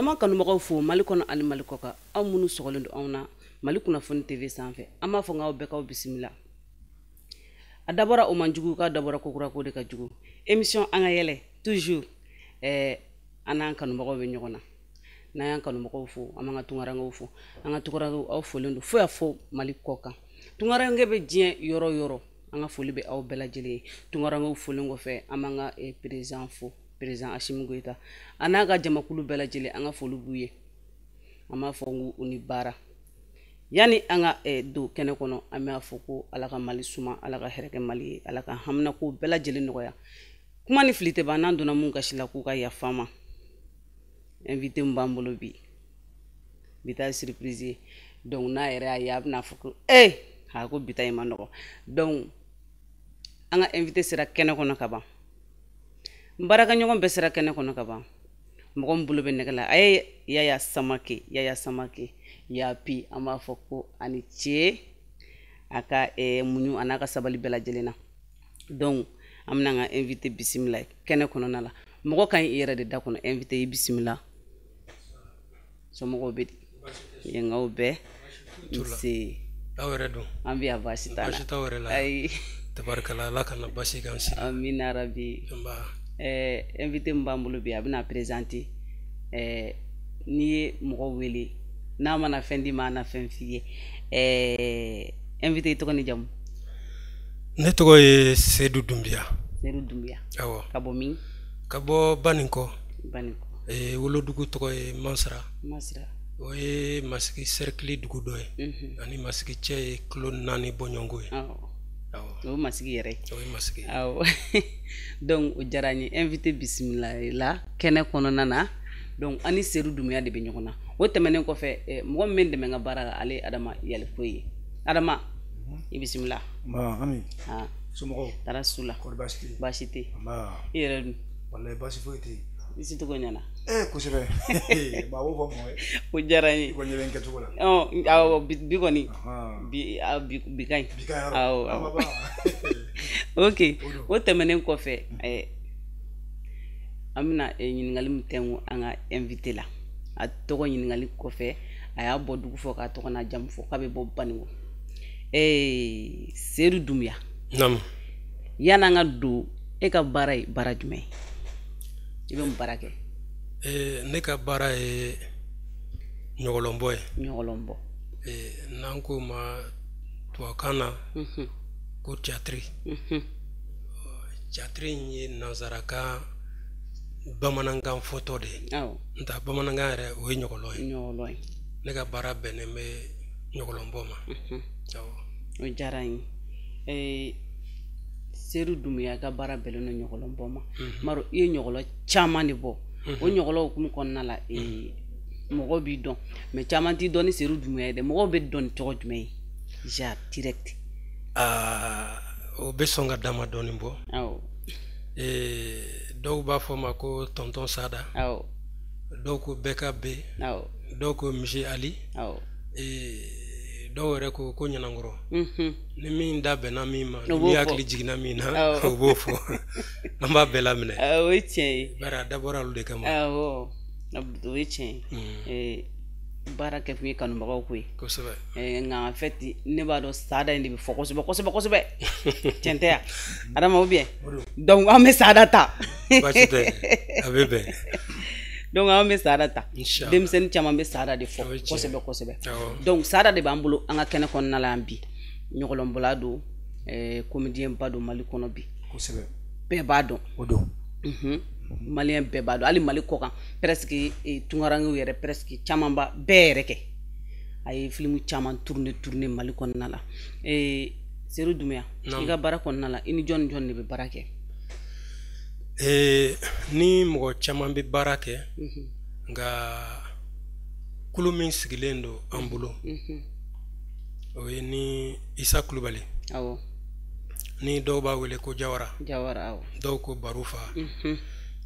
An b'an kanubagaw fo Mali kɔnɔ ani Mali kɔkan, aw minnu sɔgɔlen don anw na Mali kunnafoni TV sanfɛ. An b'a fɔ k'aw bɛɛ k'aw bisimila. A dabɔra o man jugu, k'a dabɔra kokura ko de ka jugu. Émission An ka yɛlɛ toujours, an n'an kanubagaw bɛ ɲɔgɔn na. N'an y'an kanubagaw fo, an b'an ka tunkarankew fo. An ka tunkarankew, aw folen don fo y'a fɔ Mali kɔkan. Tunkaranke bɛ diɲɛ yɔrɔ o yɔrɔ, an ka foli bɛ aw bɛɛ lajɛlen ye. Tunkarankew folen kɔfɛ, an b'an ka président fo, président Assimi Goïta, a n'a ka jamakulu bɛɛ lajɛlen, an ka foli b'u ye. An b'a fɔ n k'u ni baara. Yani an ka don kɛnɛ kɔnɔ, an b'a fɔ ko Ala ka Mali suma, Ala ka hɛrɛ kɛ Mali ye, Ala ka haminako bɛɛ lajɛlen nɔgɔya. Kuma ni fili tɛ ban, n'an donna mun gasi la, k'u ka yafa an ma. Invité min b'an bolo bi, bi ta ye surprise ye. Donc n'a yɛrɛ y'a ye, a bɛna fɔ ko ee, a ko bi ta in ma nɔgɔ. Donc an ka invité sera kɛnɛ kɔnɔ ka ban, n baarakɛɲɔgɔn bɛɛ sera kɛnɛ kɔnɔ ka ban. Mɔgɔ min bolo bɛ nɛgɛ la, a ye Yaya Samake, Yaya Samake Yapi, an b'a fɔ ko a ni ce, a ka muɲu a n'a ka sabali bɛɛ lajɛlen na. Donc an bɛna an ka invité bisimila kɛnɛ kɔnɔna la. Mɔgɔ ka ɲi i yɛrɛ de da kɔnɔ. Invité, i bisimila. Somɔgɔw bɛ di? Yenkaw bɛɛ nse? Aw yɛrɛ dun? An bɛ yan, baasi t'an na. Baasi t'aw yɛrɛ la? Ayi. Tabarikala, Ala kana basi k'an sigi. Amina rabi. Nba. Invité min b'an bolo bi, a bɛna présenter. N'i ye mɔgɔ wele, n'a mana fɛn d'i ma, a na fɛn f'i ye. Invité, i tɔgɔ ni jamu? Ne tɔgɔ ye Seydou Doumbia. Seydou Doumbia. Awɔ. Ka bɔ min? Ka bɔ Banikɔ. Banikɔ. Wolodugu tɔgɔ ye Mansira. Mansira. O ye Masigi cercle dugu dɔ ye. Ani Masigi cɛ ye kilo 4 bɔɲɔgɔnko ye. Awɔ. Awɔ. O ye Masigi yɛrɛ ye. O ye Masigi ye. Awɔ. Donc o diyara n ye. Invité bisimila la kɛnɛ kɔnɔna na. Donc an ni Seydou Doumbia de bɛ ɲɔgɔn na. O tɛmɛnen kɔfɛ, mɔgɔ min bɛ n dɛmɛ n ka baara la, ale ye Adama Yaliko ye. Adama, i bisimila. Nba Ami. Han. Somɔgɔw? Taara su la. Kɔri baasi tɛ yen? Baasi tɛ yen. Nba. I yɛrɛ dun? Walayi baasi foyi tɛ yen. I si cogo ɲɛna? Ee kosɛbɛ. Maa b'o fɔ mɔgɔ ye. O diyara n ye. I kɔni ɲɛ bɛ n kɛcogo la. Ɔ awɔ, bi kɔni. Ahan. Bi, a bi ka ɲi. Bi ka ɲi yɔrɔ. Awɔ, An awɔ. ma ban. Ok. O don. O tɛmɛnen kɔfɛ, an bɛna ɲininkali min tɛnku an ka invité la. A tɔgɔ ɲininkali kɔfɛ, a y'a bɔ dugu fɔ, k'a tɔgɔ n'a jamu fɔ, k'a bɛ bɔ Banikɔ. Seydou Doumbia. Naamu. Yan'an ka don, e ka baara ye baara jumɛn ye? I bɛ mun baara kɛ? Ne ka baara ye ɲɔgɔlɔnbɔ ye. Ɲɔgɔlɔnbɔ. N'an k'o ma tubabukan na ko théâtre. Théâtre in ye nansarakan bamanankan fɔtɔ de ye. Awɔ. N ta bamanankan yɛrɛ, o ye ɲɔgɔlɔn ye. Ɲɔgɔlɔn ye. Ne ka baara bɛnnen bɛ ɲɔgɔlɔnbɔ ma. Awɔ. O diyara n ye. Seydou Doumbia ka baara bɛnnen don ɲɔgɔlɔnbɔ ma. Maro, i ye ɲɔgɔlɔn caman de bɔ. O ɲɔgɔlɔn hukumu kɔnɔna la, mɔgɔw b'i dɔn, mais caman t'i dɔn ni Seydou Doumbia ye dɛ. Mɔgɔw bɛ dɔn ni tɔgɔ jumɛn ye? Genre direct. Aa, o bɛ sɔn ka dama dɔɔni bɔ. Awɔ. Dɔw b'a fɔ ma ko tonton Sada. Awɔ. Dɔw ko Bɛka B. Awɔ. Dɔw ko Misi Ali. Awɔ. Dɔw yɛrɛ ko ko Ɲanankɔrɔ. Ni min da bɛnna min ma, O ni b'o min fɔ. hakili jiginna min na, Awɔ. o b'o fɔ. An b'a bɛɛ laminɛ. Awɔ, o ye tiɲɛ ye. Bari a dabɔra olu de kama. Awɔ, o ye tiɲɛ ye. Baara kɛ kun ye kanubagaw ko ye. Kosɛbɛ. Nka en fait, ne b'a dɔn Sada in de bɛ fɔ kosɛbɛ kosɛbɛ kosɛbɛ. Tiɲɛ tɛ yan? Adama, ou bien? Donc an bɛ Sada ta. Baasi tɛ, a bɛ bɛn. Donc an bɛ Sada ta. Inchallah. Denmisɛnnin caman bɛ Sada de fɔ O ye tiɲɛ. kosɛbɛ kosɛbɛ. Awɔ. Donc Sada de b'an bolo an ka kɛnɛ kɔnɔna la yan bi. Ɲɔgɔlɔnbɔla don, comédien ba don Mali kɔnɔ bi. Kosɛbɛ. Bɛɛ b'a dɔn. O don. Malien bɛɛ b'a dɔn, hali Mali kɔkan presque, tunkarankew yɛrɛ presque caman ba bɛɛ yɛrɛ kɛ. A ye film caman tourner Mali kɔnɔna la. Seydou Doumbia, Naamu. i ka baara kɔnɔna la, i ni jɔn ni jɔn de bɛ baara kɛ? Ni mɔgɔ caman bɛ baara kɛ, nka kulu min sigilen don an bolo, o ye ni Isa Kulubali. Awɔ. Ni dɔw b'a wele ko Jawara. Jawara, awɔ. Dɔw ko Barufa.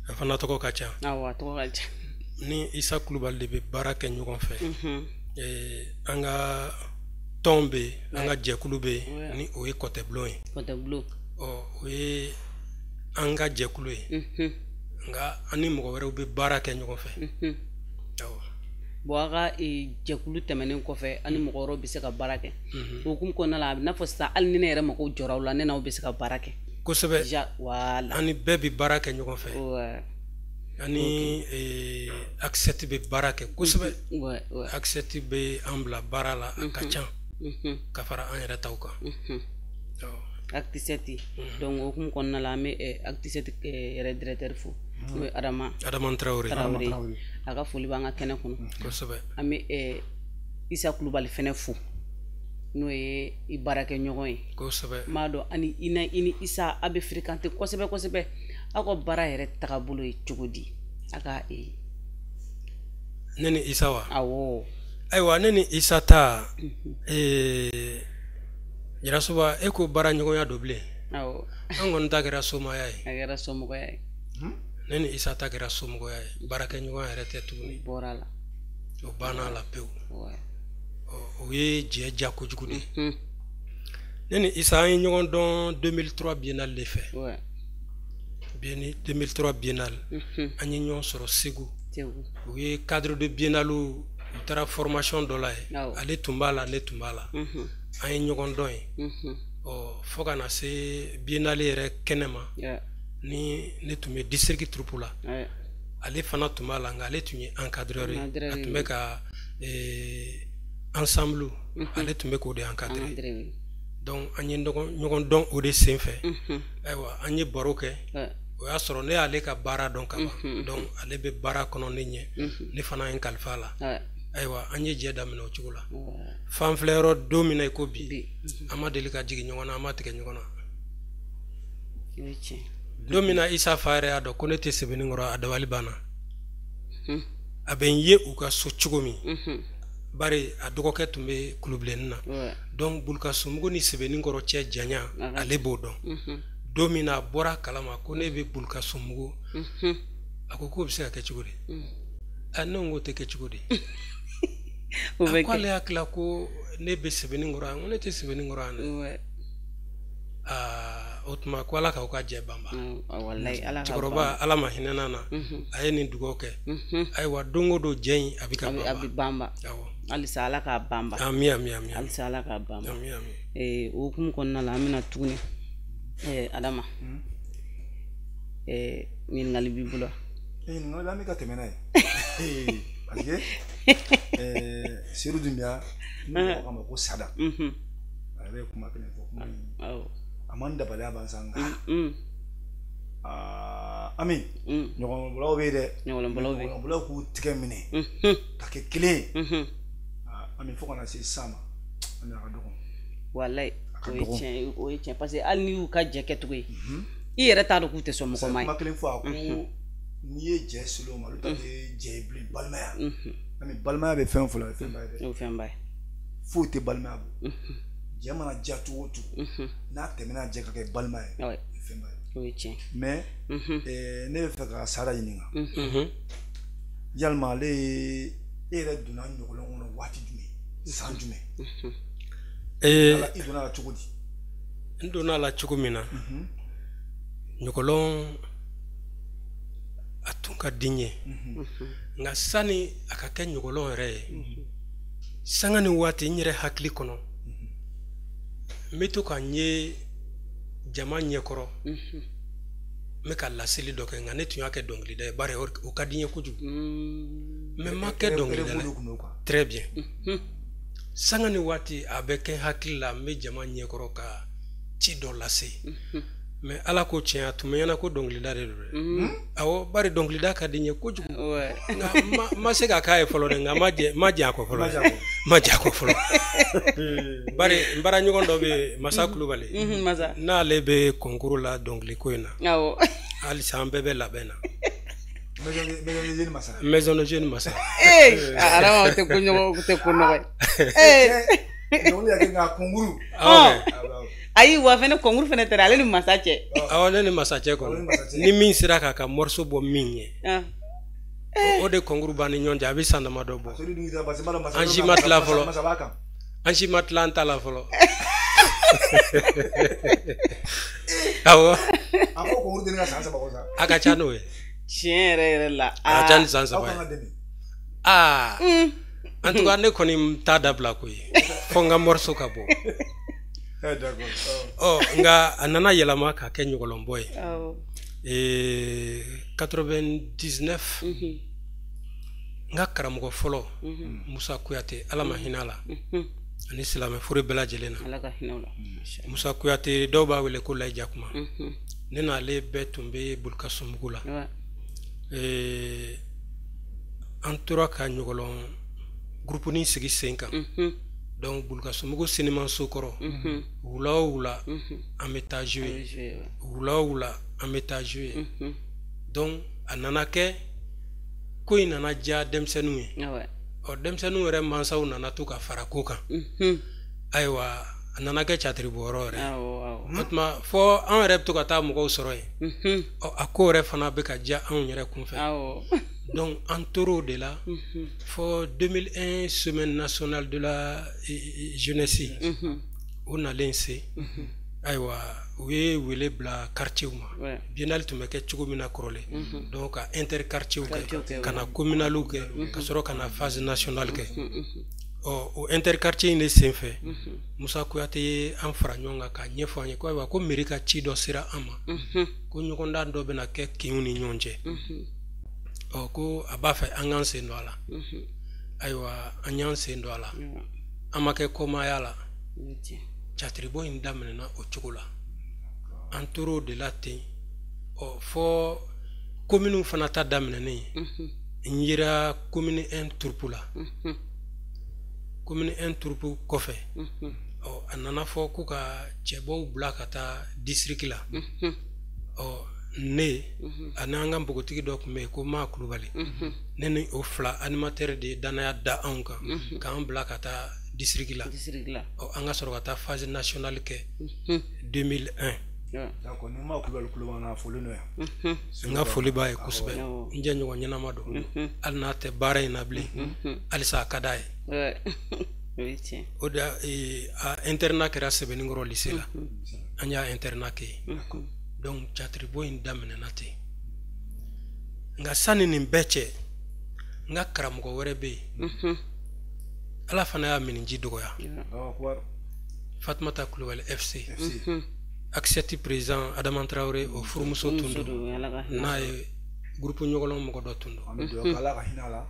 A fana tɔgɔ ka ca. Awɔ, a tɔgɔ ka ca. Ni Isa Kulubali de bɛ baara kɛ ɲɔgɔn fɛ. An ka tɔn bɛ yen, an ka jɛkulu bɛ yen, ni o ye Kɔtɛbulon ye. Kɔtɛbulon. Ɔ, o ye an ka jɛkulu ye. Nka an ni mɔgɔ wɛrɛw bɛ baara kɛ ɲɔgɔn fɛ. Awɔ. Bon a ka jɛkulu tɛmɛnen kɔfɛ ani mɔgɔ wɛrɛw bɛ se ka baara kɛ. O hukumu kɔnɔna la, a bɛ n'a fɔ sisan hali ni ne yɛrɛ mako jɔra aw la, ne n'aw bɛ se ka baara kɛ. Kosɛbɛ. Voilà. An ni bɛɛ bɛ baara kɛ ɲɔgɔn fɛ. Ani Acte bɛ baara kɛ kosɛbɛ. Acte bɛ an bila baara la, a ka ca ka fara an yɛrɛ taw kan. Acte 7. Donc o hukumu kɔnɔna la, an bɛ Acte 7 yɛrɛ directeur fo, n'o ye Adama Traoré. A ka foli b'an ka kɛnɛ kɔnɔ. Kosɛbɛ. An bɛ Isa Kulubali fɛnɛ fo, n'o ye i baarakɛɲɔgɔn ye. Kosɛbɛ. N b'a dɔn ani i ni Isa a bɛ fréquenter kosɛbɛ kosɛbɛ. Aw ka baara yɛrɛ tagabolo ye cogo di? A ka ne ni Isa wa? Awɔ. Ayiwa, ne ni Isa ta Jarasoba, e ko baara ɲɔgɔnya don bilen. Awɔ. An kɔni ta kɛra somaya ye. A kɛra somɔgɔya ye. Ne ni Isa ta kɛra somɔgɔya ye. Baarakɛɲɔgɔnya yɛrɛ tɛ tuguni. Bɔra la. O banna la pewu. O ye jɛ diya kojugu de ye. Ne ni Isa an ye ɲɔgɔn dɔn 2003 biennale de fɛ. 2003 biennale. An ye ɲɔgɔn sɔrɔ Segu. U ye cadre de biennale, u taara formation dɔ la yen. Ale tun b'a la, ne tun b'a la. An ye ɲɔgɔn dɔn yen. Ɔ fo ka na se biennale yɛrɛ kɛnɛ ma. Ni ne tun bɛ district troupe la. Ale fana tun b'a la, nka ale tun ye encadreur ye. A tun bɛ ka ensemble, ale tun bɛ k'o de encadrer. Donc an ye ɲɔgɔn dɔn o de sen fɛ. Ayiwa, an ye baro kɛ. O y'a sɔrɔ ne y'ale ka baara dɔn ka ban. Donc ale bɛ baara kɔnɔ ne ɲɛ. Ne fana ye n kalifa a la. Ayiwa, an ye jɛ daminɛ o cogo la. Fan filɛ yɔrɔ don min na i ko bi, an ma deli ka jigin ɲɔgɔn na, an ma tigɛ ɲɔgɔn na. Don min na Isa fa yɛrɛ y'a dɔn ko ne tɛ Sebenikɔrɔ, a dabali banna. A bɛ n ye u ka so cogo min, bari a dɔgɔkɛ tun bɛ Kulubilenni na. Donc Bulukasunbugu ni Sebenikɔrɔ cɛ janya, ale b'o dɔn. Don min na a bɔra a kalama ko ne bɛ Bulukasunbugu, a ko k'o bɛ se ka kɛ cogo di? Ne ko tɛ kɛ cogo di? A ko ale hakili la ko ne bɛ Sebenikɔrɔ yan, ko ne tɛ Sebenikɔrɔ yan dɛ. O tuma ko Ala k'aw ka jɛ banba. Cɛkɔrɔba Ala ma hinɛ na, a ye nin dugawu kɛ. Ayiwa, don o don jɛ in a bɛ ka banba. Halisa Ala k'a banba. Ami ami ami. Halisa Ala k'a banba. Ami ami. O hukumu kɔnɔna la, an bɛna tuguni. Adama, ɲininkali b'i bolo. Ɲininkali an bɛ ka tɛmɛ n'a ye. Parce que Seydou Doumbia, n'u ko a ma ko Sada. A yɛrɛ ye kuma kelen fɔ, kuma in a man dabaliya ban sa, nka Ami, ɲɔgɔnbɔlaw bɛ yen dɛ. Ɲɔgɔnbɔlaw bɛ yen. Ɲɔgɔnbɔlaw k'u tigɛ minɛ ka kɛ kelen ye. Ami, fo ka na se sisan ma, Ami, a ka dɔgɔn. Walayi, o ye tiɲɛ, o ye tiɲɛ, parce que hali n'i y'u ka jɛ kɛcogo ye, i yɛrɛ t'a dɔn k'u tɛ sɔn mɔgɔ ma ye. Kuma kelen fɔ, a ko n'i ye jɛ sel'o ma, olu ta tɛ jɛ ye bilen, balimaya. Ami, balimaya bɛ fɛn fɔlɔ, o ye fɛnba ye dɛ. O ye fɛnba ye. Foyi tɛ balimaya bɔ. Jɛ mana diya cogo o cogo, n'a tɛmɛna jɛ ka kɛ balima ye, o ye fɛnba ye. O ye tiɲɛ. Mais ne bɛ fɛ ka Sada ɲininka. Yalima ale e yɛrɛ donna ɲɔgɔlɔn kɔnɔ waati jumɛn, san jumɛn? I donna a la cogo di? N donna a la cogo min na, ɲɔgɔlɔn a tun ka di n ye. Nka sani a ka kɛ ɲɔgɔlɔn yɛrɛ ye, sanga ni waati n yɛrɛ hakili kɔnɔ, n bɛ to ka n ye jama ɲɛkɔrɔ, n bɛ ka laseli dɔ kɛ, nka ne tun y'a kɛ dɔnkilida ye, bari o ka di n ye kojugu. Mais n ma kɛ dɔnkilida ye. Très bien. Sanga ni waati a bɛ kɛ hakili la, n bɛ jama ɲɛkɔrɔ ka ci dɔ lase. Mais Ala ko tiɲɛ, a tun bɛ ɲɛna ko dɔnkilida de don dɛ. Awɔ, bari dɔnkilida ka di n ye kojugu. Nka n ma se ka k'a ye fɔlɔ dɛ, nka n ma jɛ a kɔ fɔlɔ. Ma jɛ a kɔ fɔlɔ. Bari n baaraɲɔgɔn dɔ bɛ yen, Masa Kulubali. N'ale bɛ concours la dɔnkiliko in na. Halisa an bɛɛ bɛ labɛn na. Maison de Jeunes Masa. Adama, o tɛ ko ɲɔgɔn, o tɛ ko nɔgɔ ye. Dɔnkili ka kɛ nka concours. Ayi, wa fɛnɛ concours fɛnɛ tɛ dɛ, ale ni Masa cɛ. Awɔ, ne ni Masa cɛ kɔni. Ni min sera k'a ka morceau bɔ min ye, o de concours b'an ni ɲɔgɔn cɛ, a bɛ san damadɔ bɔ. An si ma tila fɔlɔ. An si ma tila an ta la fɔlɔ. Awɔ. A ko concours deli ka san 3 kɔ sa. A ka ca n'o ye. Tiɲɛ yɛrɛ yɛrɛ la. A ka ca ni san 3 ye. Aa. En tout cas, ne kɔni t'a dabila koyi, fo n ka morceau ka bɔ. Ɔ, nka a nana yɛlɛma ka kɛ ɲɔgɔlɔnbɔ ye. 99, n ka karamɔgɔ fɔlɔ Musa Kuyate, Ala ma hinɛ a la, ani silamɛ furu bɛɛ lajɛlen na. Musa Kuyate, dɔw b'a wele ko Layi Jakuma. Ne n'ale bɛɛ tun bɛ Bolikasomugu la. An tora ka ɲɔgɔlɔn groupe ni sigi sen kan. Donc Bolikasomugu sinimanso kɔrɔ, wula o wula an bɛ taa jouer, wula o wula an bɛ taa jouer. Donc a nana kɛ ko in nana diya denmisɛnninw ye. Ɔ, denmisɛnninw yɛrɛ mansaw nana to ka fara ko kan. Ayiwa, a nana kɛ catiribɔyɔrɔ yɛrɛ. O tuma fɔ an yɛrɛ bɛ to ka taa mɔgɔw sɔrɔ yen. Ɔ, a ko yɛrɛ fana bɛ ka diya anw yɛrɛ kunfɛ. Donc an tor'o de la fɔ 2001, semaine nationale de la jeunesse o nalen se. Ayiwa, u ye wele bila quartier ma. Biennale tun bɛ kɛ cogo min na kɔrɔlen, donc ka interquartier kɛ, ka na communal kɛ, ka sɔrɔ ka na phase nationale kɛ. Ɔ, o interquartier in de senfɛ, Musa Kuyate ye an fara ɲɔgɔn kan k'a ɲɛfɔ an ye ko ayiwa, ko mairie ka ci dɔ sera an ma, ko ɲɔgɔndan dɔ bɛna kɛ kinw ni ɲɔgɔn cɛ. Ɔ, ko a b'a fɛ an k'an sen don a la. Ayiwa, an y'an sen don a la, an ma kɛ kɔmaaya la. Catiribɔ in daminɛna o cogo la, an tor'o de la ten. Ɔ, fɔ kominiw fana ta daminɛnen, n yera commune 1 troupe la. Commune 1 troupe kɔfɛ, ɔ, a nana fɔ ko ka cɛbɔw bila ka taa district la. Ɔ, ne ani an ka npogotigi dɔ tun bɛ yen ko Maa Kulubali, ne ni o fila animateur de ye danaya da anw kan k'an bila ka taa district la. Ɔ, an ka sɔrɔ ka taa phase nationale kɛ 2001. D'accord, ni Maa Kulubali kulo b'an na, foli nɔ yan. N ka foli b'a ye kosɛbɛ. N jɛɲɔgɔn ɲɛnama don, hali n'a tɛ baara in na bilen, halisa a ka d'a ye. O de a internat kɛra Sɛbɛnninkɔrɔ lycée la, an y'a internat kɛ yen. Donc catiribɔ in daminɛna ten. Nka sani nin bɛɛ cɛ, n ka karamɔgɔ wɛrɛ bɛ yen, Ala fana y'a miniji dɔgɔya, Fatumata Kulubali FC, Accept président Adama Traoré, o furumuso tun don, n'a ye groupe ɲɔgɔlɔn mɔgɔ dɔ tun don. An bɛ dugawu kɛ Ala ka hinɛ a la,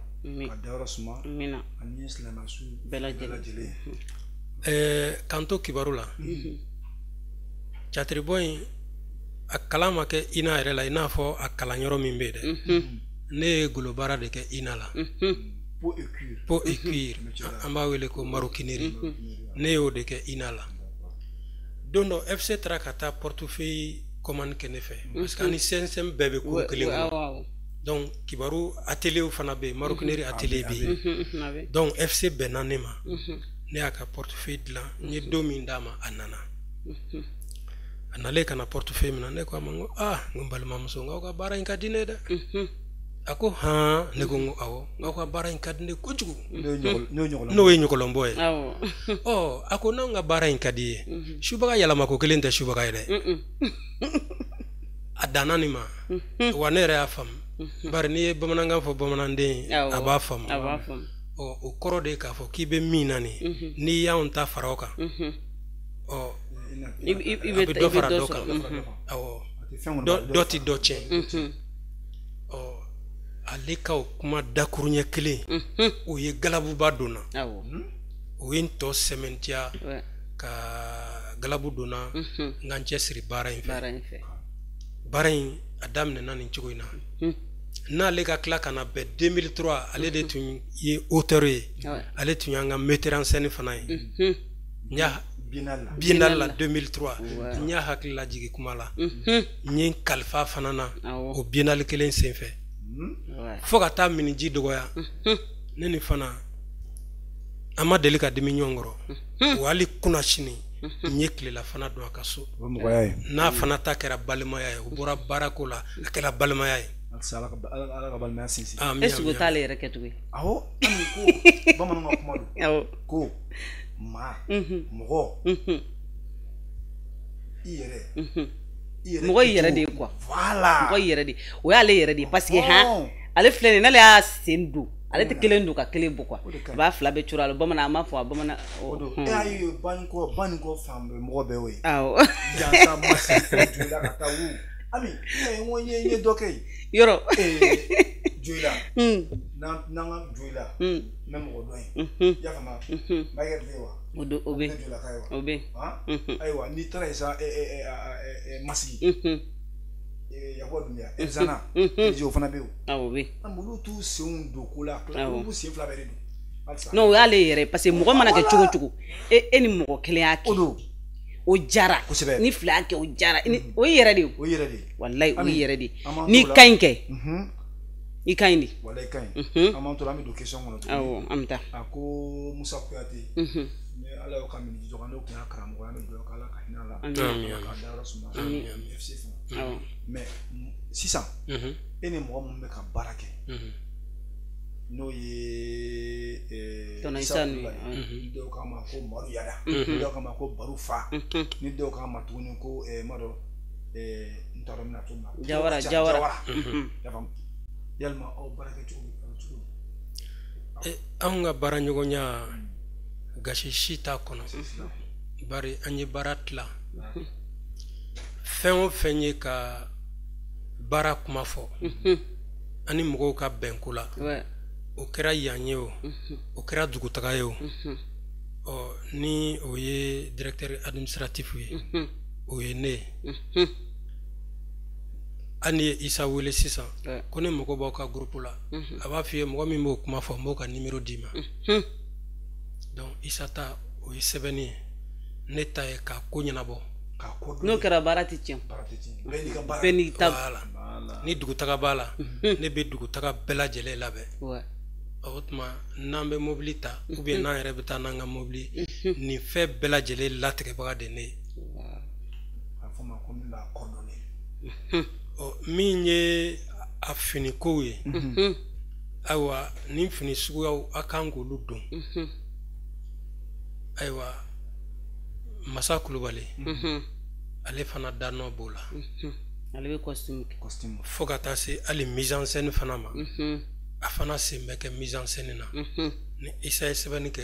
ka dayɔrɔ suma, ani silamɛsu bɛɛ lajɛlen. K'an to kibaru la, catiribɔ in a kalan ma kɛ INA yɛrɛ la, i n'a fɔ a kalanyɔrɔ min bɛ yen dɛ. Ne ye golobaara de kɛ INA la. Peau et cuir, an b'a wele ko maroquinerie. Ne y'o de kɛ INA la. Don dɔ, FC taara ka taa portefeuille commande kɛ ne fɛ, parce que ani CNSM bɛɛ bɛ kuru kelen kɔnɔ. Donc kibaru atelier fana bɛ yen, maroquinerie atelier bɛ yen. Donc FC bɛnna ne ma, ne y'a ka portefeuille dilan. N ye don min d'a ma, a nana. A nalen ka na portefeuille minɛ, ne ko a ma, n ko aa, n ko n balimamuso, n k'aw ka baara in ka di ne dɛ. A ko han. Ne ko n ko awɔ, n k'aw ka baara in ka di ne kojugu. N'o ye ɲɔgɔlɔnbɔ ye. Ɔ, a ko n'anw ka baara in ka di ye, subaga yɛlɛmako kelen tɛ subaga ye dɛ. A danna nin ma wa, ne yɛrɛ y'a faamu, bari n'i ye bamanankan fɔ bamananden ye, a b'a faamu. Ɔ, o kɔrɔ de ye k'a fɔ k'i bɛ min na nin, n'i y'anw ta fara o kan, ɔ, a bɛ dɔ fara dɔ kan. Awɔ, dɔ ti dɔ tiɲɛ. Ɔ, ale ka o kuma dakuruɲɛ kelen, o ye galabuba donna, o ye n tɔ sɛmɛntiya ka galabu donna n ka n cɛsiri baara in fɛ. Baara in a daminɛna nin cogo in na. N'ale ka tila ka na bɛn 2003, ale de tun ye auteur ye, ale tun y'an ka metteur en scène fana ye. N y'a Biennale la 2003, n y'a hakili lajigin kuma la, n ye n kalifa fana na o biennale kelen senfɛ, fo ka taa miniji dɔgɔya. Ne ni fana an ma deli ka dimi ɲɔgɔn kɔrɔ, wa hali kunna sini n ye tilela fana don a ka so, n'a fana ta kɛra balimaya ye. O bɔra baarako la, a kɛra balimaya ye. Ala ka balimaya sinsin. E sogo t'ale yɛrɛ kɛ tugun. Awɔ, ko bamananw ka kuma don ko maa mɔgɔ i yɛrɛ, mɔgɔ i yɛrɛ de ye quoi. Voilà, mɔgɔ i yɛrɛ de, o y'ale yɛrɛ de ye, parce que han, ale filɛ nin ye, n'ale y'a sen don, Ale tɛ kelen don ka kelen bɔ quoi. A b'a fila bɛɛ coron a la, bamanan a m'a fɔ a bamanan. E y'a ye Banikɔ fan bɛɛ mɔgɔ bɛɛ y'o ye. Awɔ. Jansa Masigi Joyila ka taa wu. Ami n ko n ye dɔ kɛ yen. Yɔrɔ. Joyila. N'an ka Joyila. N bɛ mɔgɔ dɔn yen. I y'a faamu? Michael bɛ yen wa? O don o bɛ. Joyila ka ye wa? O bɛ. Ayiwa n'i taara yen sa Masigi. Yakuba Dunbiya Ɛlizana. O fana bɛ yen. Awɔ o bɛ. Olu t'u senw don ko la. Olu b'u sen fila bɛɛ de don. Non o y'ale yɛrɛ parce que mɔgɔ mana kɛ cogo o cogo e ni mɔgɔ kelen y'a kɛ. O don. O jara. Kosɛbɛ. Ni fila y'a kɛ o jara. O y'i yɛrɛ de ye. O y'i yɛrɛ de ye. Walayi o y'i yɛrɛ de ye. N'i ka ɲi kɛ. I ka ɲi de. Walayi i ka ɲi. An b'an to la an bɛ don question kɔnɔ tuguni. Awɔ an bɛ taa. A ko Musa Kuyate. Ni Ala y'o ka miniji dɔgɔ n'o tun y'a karamɔgɔ ye an bɛ dugawu kɛ Ala ka hinɛ a la. Amiina. K'a dayɔrɔ suma. Amiina. FC fana. Mais sisan. E ni mɔgɔ min bɛ ka baara kɛ. N'o ye Tɔnɔ Isa ninnu. Ni dɔw k'a ma ko Madu Yada. Ni dɔw k'a ma ko Baru Fa. Ni dɔw k'a ma tuguni ko ma dɔn n t'a dɔn n bɛna cogo min na. Jawara Jawara. I y'a faamu? Yalima aw baara kɛ cogo bɛ cogo di? Anw ka baara ɲɔgɔnya gasi si t'a kɔnɔ. Bari an ye baara tila. Fɛn o fɛn ye ka baara kuma fɔ. Ani mɔgɔw ka bɛnko la. O kɛra yan ye o, o kɛra dugutaga ye o. Ɔ ni o ye directeur administratif ye, o ye ne ye. Hali n'i ye Isa wele sisan ko ne mago b'aw ka groupe la, a b'a f'i ye mɔgɔ min b'o kuma fɔ n b'o ka numéro d'i ma. Donc Isa ta o ye sɛbɛnni ye, ne ta ye k'a ko ɲɛnabɔ. N'o kɛra baara tɛ tiɲɛ. Bɛɛ n'i ka baara. Bɛɛ n'i ta. Voilà. Ni dugutaga b'a la, ne bɛ dugutaga bɛɛ lajɛlen labɛn. O tuma n'an bɛ mobili ta ou bien n'an yɛrɛ bɛ taa n'an ka mobili, nin fɛn bɛɛ lajɛlen latigɛbaga de ne ye. A bɛ fɔ o ma ko min b'a coordonner. Ɔ min ye a finikow ye, ayiwa nin fini suguyaw a kan k'olu don. Ayiwa Masa Kulubali ale fana danɔ b'o la. Ale bɛ costume kɛ. Fo ka taa se hali mise en scène fana ma. A fana sen bɛ kɛ mise en scène na. Ni Isa ye sɛbɛnni kɛ,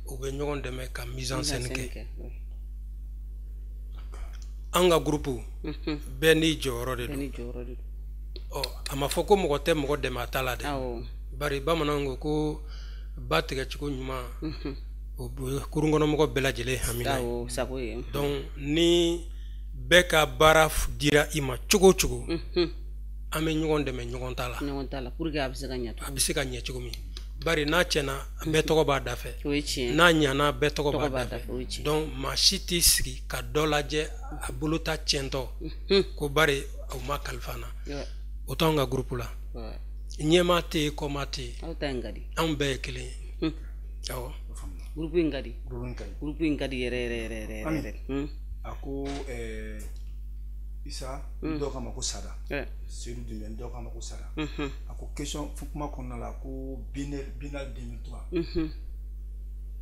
u bɛ ɲɔgɔn dɛmɛ ka mise en scène kɛ. An ka groupe bɛɛ n'i jɔyɔrɔ de don. Ɔ a ma fɔ ko mɔgɔ tɛ mɔgɔ dɛmɛ a ta la dɛ. Bari bamananw ko ba tigɛcogo ɲuman o ye kurunkɔnɔmɔgɔ bɛɛ lajɛlen hamina ye. Donc ni bɛɛ ka baara dira i ma cogo o cogo, an bɛ ɲɔgɔn dɛmɛ ɲɔgɔn ta la. Ɲɔgɔn ta la pour que a bɛ se ka ɲɛ. A bɛ se ka ɲɛ cogo min. Bari n'a tiɲɛna bɛɛ tɔgɔ b'a da fɛ. O ye tiɲɛ. N'a ɲɛna bɛɛ tɔgɔ b'a da fɛ. Donc maa si t'i sigi ka dɔ lajɛ a bolo ta tiɲɛtɔ ko bari o ma kalifa n na. O t'anw ka groupe la. Ɲɛmaa tɛ yen, kɔmaa tɛ yen. Aw ta in ka di. Anw bɛɛ ye kelen ye. Awɔ. Groupe in ka di. Groupe in ka di yɛrɛ yɛrɛ yɛrɛ yɛrɛ. A ko Isa dɔw k'a ma ko Sada. Seydou Dunbiya dɔw k'a ma ko Sada. A ko question kuma kɔnɔna la ko Biennale 2003.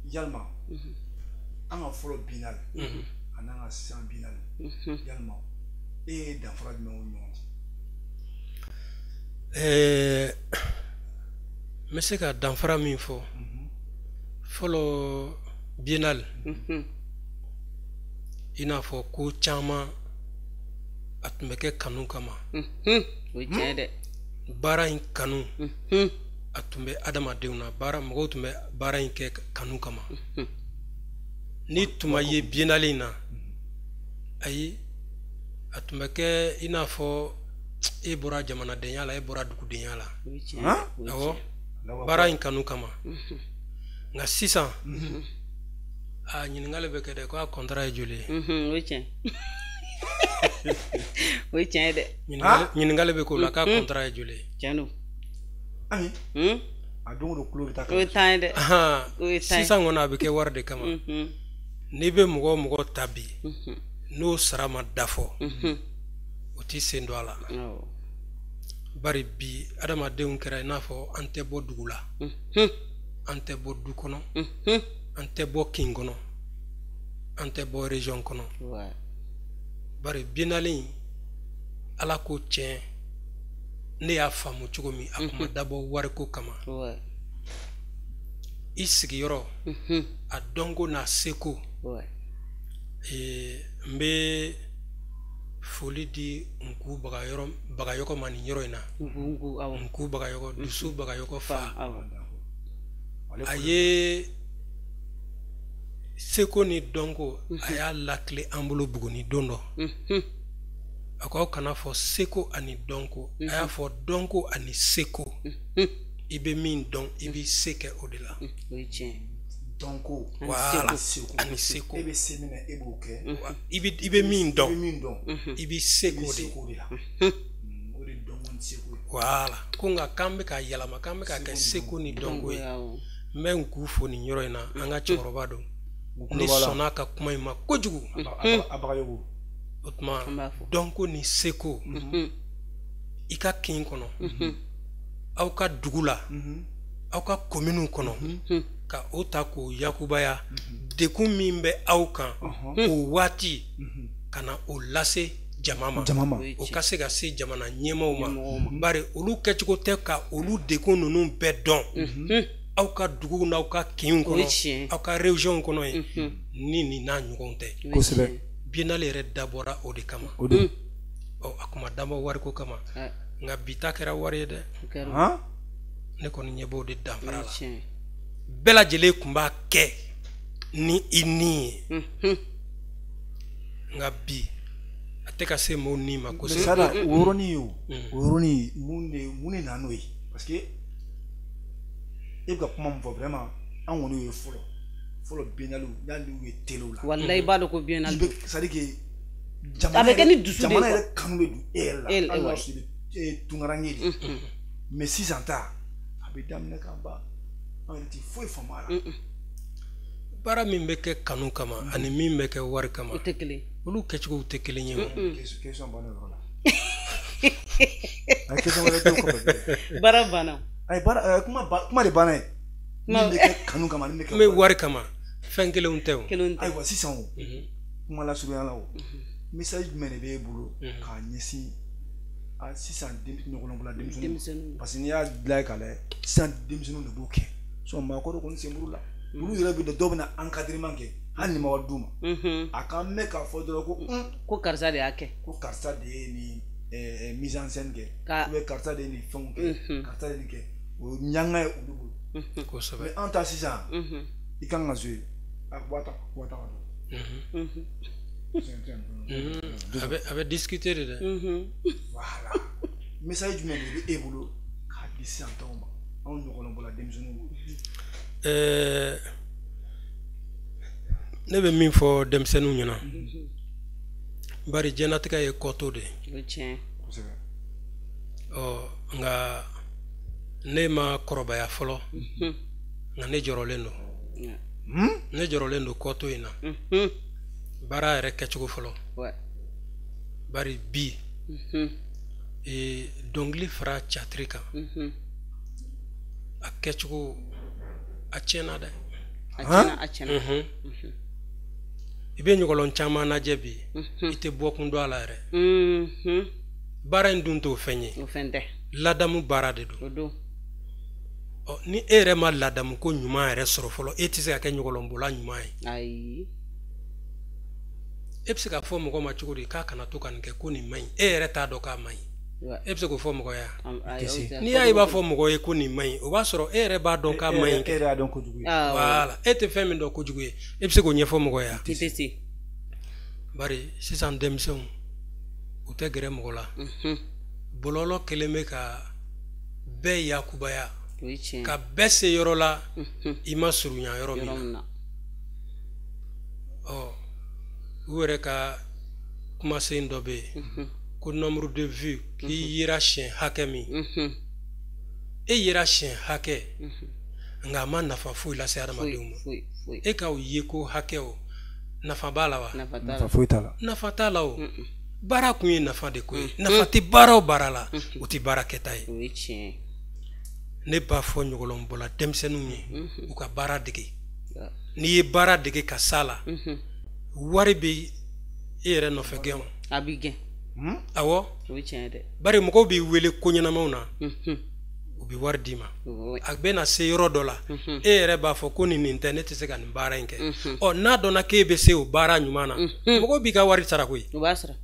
Yalima an ka fɔlɔ Biennale a n'an ka sisan Biennale yalima e ye danfara jumɛn ni ɲɔgɔn cɛ? N bɛ se ka danfara min fɔ, fɔlɔ Biennale i n'a fɔ ko caman a tun bɛ kɛ kanu kama. O ye tiɲɛ dɛ. Baara in kanu a tun bɛ adamadenw na, baara mɔgɔw tun bɛ baara in kɛ kanu kama. Ni tun ma ye Biennale in na, ayi a tun bɛ kɛ i n'a fɔ e bɔra jamanadenya la, e bɔra dugudenya la. Awɔ, baara in kanu kama. Nka sisan a ɲininkali bɛ kɛ dɛ ko a contrat ye joli ye? O ye tiɲɛ. O ye tiɲɛ ye dɛ. Ɲininkali bɛ k'o la k'a contrat ye joli ye? Tiɲɛ don. Ami a don o don kulo bɛ taa. O ye tan ye dɛ. O ye tan ye. Sisan kɔni a bɛ kɛ wari de kama. N'i bɛ mɔgɔ o mɔgɔ ta bi, n'o sara ma dafɔ, o t'i sen don a la. Bari bi adamadenw kɛra i n'a fɔ an tɛ bɔ dugu la, an tɛ bɔ du kɔnɔ, an tɛ bɔ kin kɔnɔ, an tɛ bɔ région kɔnɔ. Bari Biennale in Ala ko tiɲɛ, ne y'a faamu cogo min a kun ma dabɔ wariko kama. I sigiyɔrɔ, a dɔnko n'a seko. N bɛ foli di Nku Bagayɔgɔ ma nin yɔrɔ in na. Nku Bagayɔgɔ, Dusu Bagayɔgɔ fa. A ye seko ni dɔnko, a y'a lakile an bolo Buguni don dɔ. A ko aw kana fɔ seko ani dɔnko, a y'a fɔ dɔnko ani seko. I bɛ min dɔn, i b'i se kɛ o de la. Dɔnko ani seko. E bɛ se min na, e b'o kɛ. I bɛ min dɔn, i b'i se k'o de la. O de dɔnko ni seko ye. Voilà. Ko nka k'an bɛ ka yɛlɛma, k'an bɛ ka kɛ seko ni dɔnko ye. N bɛ Nku fo nin yɔrɔ in na, an ka cɛkɔrɔba don. Ne sɔnna a ka kuma in ma kojugu. A Bagayogo. O tuma dɔnko ni seko, i ka kin kɔnɔ, aw ka dugu la, aw ka kominiw kɔnɔ, ka o ta k'o yakubaya, dekun min bɛ aw kan o waati, ka na o lase jama ma, o ka se ka se jamana ɲɛmaaw ma. Bari olu kɛcogo tɛ ka olu dekun ninnu bɛɛ dɔn. Aw ka duguw n'aw ka kinw kɔnɔ, aw ka région kɔnɔ yen, ni nin n'a ɲɔgɔn tɛ. Kosɛbɛ. Biennale yɛrɛ dabɔra o de kama. Ɔ, a kuma dabɔ wariko kama, nka bi ta kɛra wari ye dɛ. Ne kɔni ɲɛ b'o de danfara la. Bɛɛ lajɛlen tun b'a kɛ ni i ni ye, nka bi a tɛ ka se maaw ni ma kosɛbɛ. Sada, o yɔrɔnin ye, o yɔrɔnin mun de nana n'o ye? Parce que e bɛ ka kuma min fɔ, vraiment an kɔni ye fɔlɔ fɔlɔ biennale, n'ale ye telew la. Walayi, i b'a dɔn ko biennale. C'est à dire que a bɛ kɛ ni dusu de ye. Jamana yɛrɛ kanu bɛ don e yɛrɛ la. Hali n'a sɔrɔ i bɛ tunkaranke de. Mais sisan ta, a bɛ daminɛ ka ban, an yɛrɛ tɛ foyi faamu a la. Baara min bɛ kɛ kanu kama ani min bɛ kɛ wari kama, o tɛ kelen. Olu kɛcogow tɛ kelen ye. Question banna o yɔrɔ la. A question wɛrɛ t'o kɔfɛ. Baara banna. Ayi, baara kuma de banna ye. Min bɛ kɛ kanu kama, min bɛ kɛ min bɛ wari kama, fɛn kelenw tɛ o. Kelenw tɛ. Ayiwa, sisan o, kuma lasurunya la o, message jumɛn de b'e bolo k'a ɲɛsin a sisan ɲɔgɔnbɔla denmisɛnninw? Parce que n'i y'a dilan k'a lajɛ, sisan denmisɛnninw de b'o kɛ. Sinon maakɔrɔw kɔni sen b'u la. Olu yɛrɛ bɛ dɔw bɛna encadrement kɛ, hali ni ma wari d'u ma. A k'an mɛn k'a fɔ dɔrɔn ko ko karisa de y'a kɛ. Ko karisa de ye nin mise en scène kɛ. Ou bien karisa de ye nin fɛnw kɛ. Karisa de ye nin kɛ. O ye ɲanga ye olu bolo. Kosɛbɛ. Mais an ta sisan, i kan ka jouer. A 50 000 ka don. A bɛ discuter de dɛ. Voilà. Message jumɛn de bɛ e bolo k'a di sisan taw ma, anw ɲɔgɔnbɔla denmisɛnninw ma? Ne bɛ min fɔ denmisɛnninw ɲɛna, bari diɲɛlatigɛ ye kɔto de ye. O ye tiɲɛ. Kosɛbɛ. Ɔ, nka ne ma kɔrɔbaya fɔlɔ, nka ne jɔrɔlen don. Ne jɔrɔlen don kɔto in na. Baara yɛrɛ kɛcogo fɔlɔ. Bari bi, dɔnkili fara catiri kan, a kɛcogo a tiɲɛna dɛ. A tiɲɛna, a tiɲɛna. I bɛ ɲɔgɔlɔn caman lajɛ bi, i tɛ bɔkun dɔn a la yɛrɛ. Baara in dun t'o fɛn ye. O fɛn tɛ. Ladamu baara de don. O don. Ɔ, ni e yɛrɛ ma ladamu ko ɲuman yɛrɛ sɔrɔ fɔlɔ, e tɛ se ka kɛ ɲɔgɔlɔnbɔla ɲuman ye. Ayi. E bɛ se k'a fɔ mɔgɔ ma cogo di k'a kana to ka nin kɛ, ko nin man ɲi? E yɛrɛ t'a dɔn k'a man ɲi. E bɛ se k'o fɔ mɔgɔ ye? N'i y'a ye i b'a fɔ mɔgɔ ye ko nin man ɲi, o b'a sɔrɔ e yɛrɛ b'a dɔn k'a man ɲi. E yɛrɛ y'a dɔn kojugu ye. Voilà, e tɛ fɛn min dɔn kojugu ye, e bɛ se k'o ɲɛfɔ mɔgɔ ye? I tɛ se. Bari sisan denmisɛnw, u tɛ gɛrɛ mɔgɔ la. Bɔlɔlɔ kɛlen bɛ ka bɛɛ yakubaya, ka bɛɛ se yɔrɔ la i ma surunya yɔrɔ min na. Ɔ, u yɛrɛ ka kumasen dɔ bɛ yen ko nombre de vues, k'i yera siɲɛ hakɛ min, e yera siɲɛ hakɛ, nka a ma nafa foyi lase adamadenw ma. E k'aw ye ko hakɛ, o nafa b'a la wa? Nafa foyi t'a la. Nafa t'a la o. Baara kun ye nafa de ko ye. Nafa tɛ baara o baara la, o tɛ baara kɛta ye. O ye tiɲɛ ye. Ne b'a fɔ ɲɔgɔlɔnbɔla denmisɛnninw ye, u ka baara dege. N'i ye baara dege ka s'a la, wari bɛ e yɛrɛ nɔfɛ gɛn o. A b'i gɛn. Awɔ. O ye tiɲɛ ye dɛ. Bari mɔgɔw b'i wele ko ɲɛnamaw na, U bɛ wari d'i ma. A bɛ na se yɔrɔ dɔ la, e yɛrɛ b'a fɔ ko nin tɛ, ne tɛ se ka nin baara in kɛ. Ɔ, n'a dɔnna k'e bɛ se o baara ɲuman na, mɔgɔw b'i ka wari sara koyi. U b'a sara.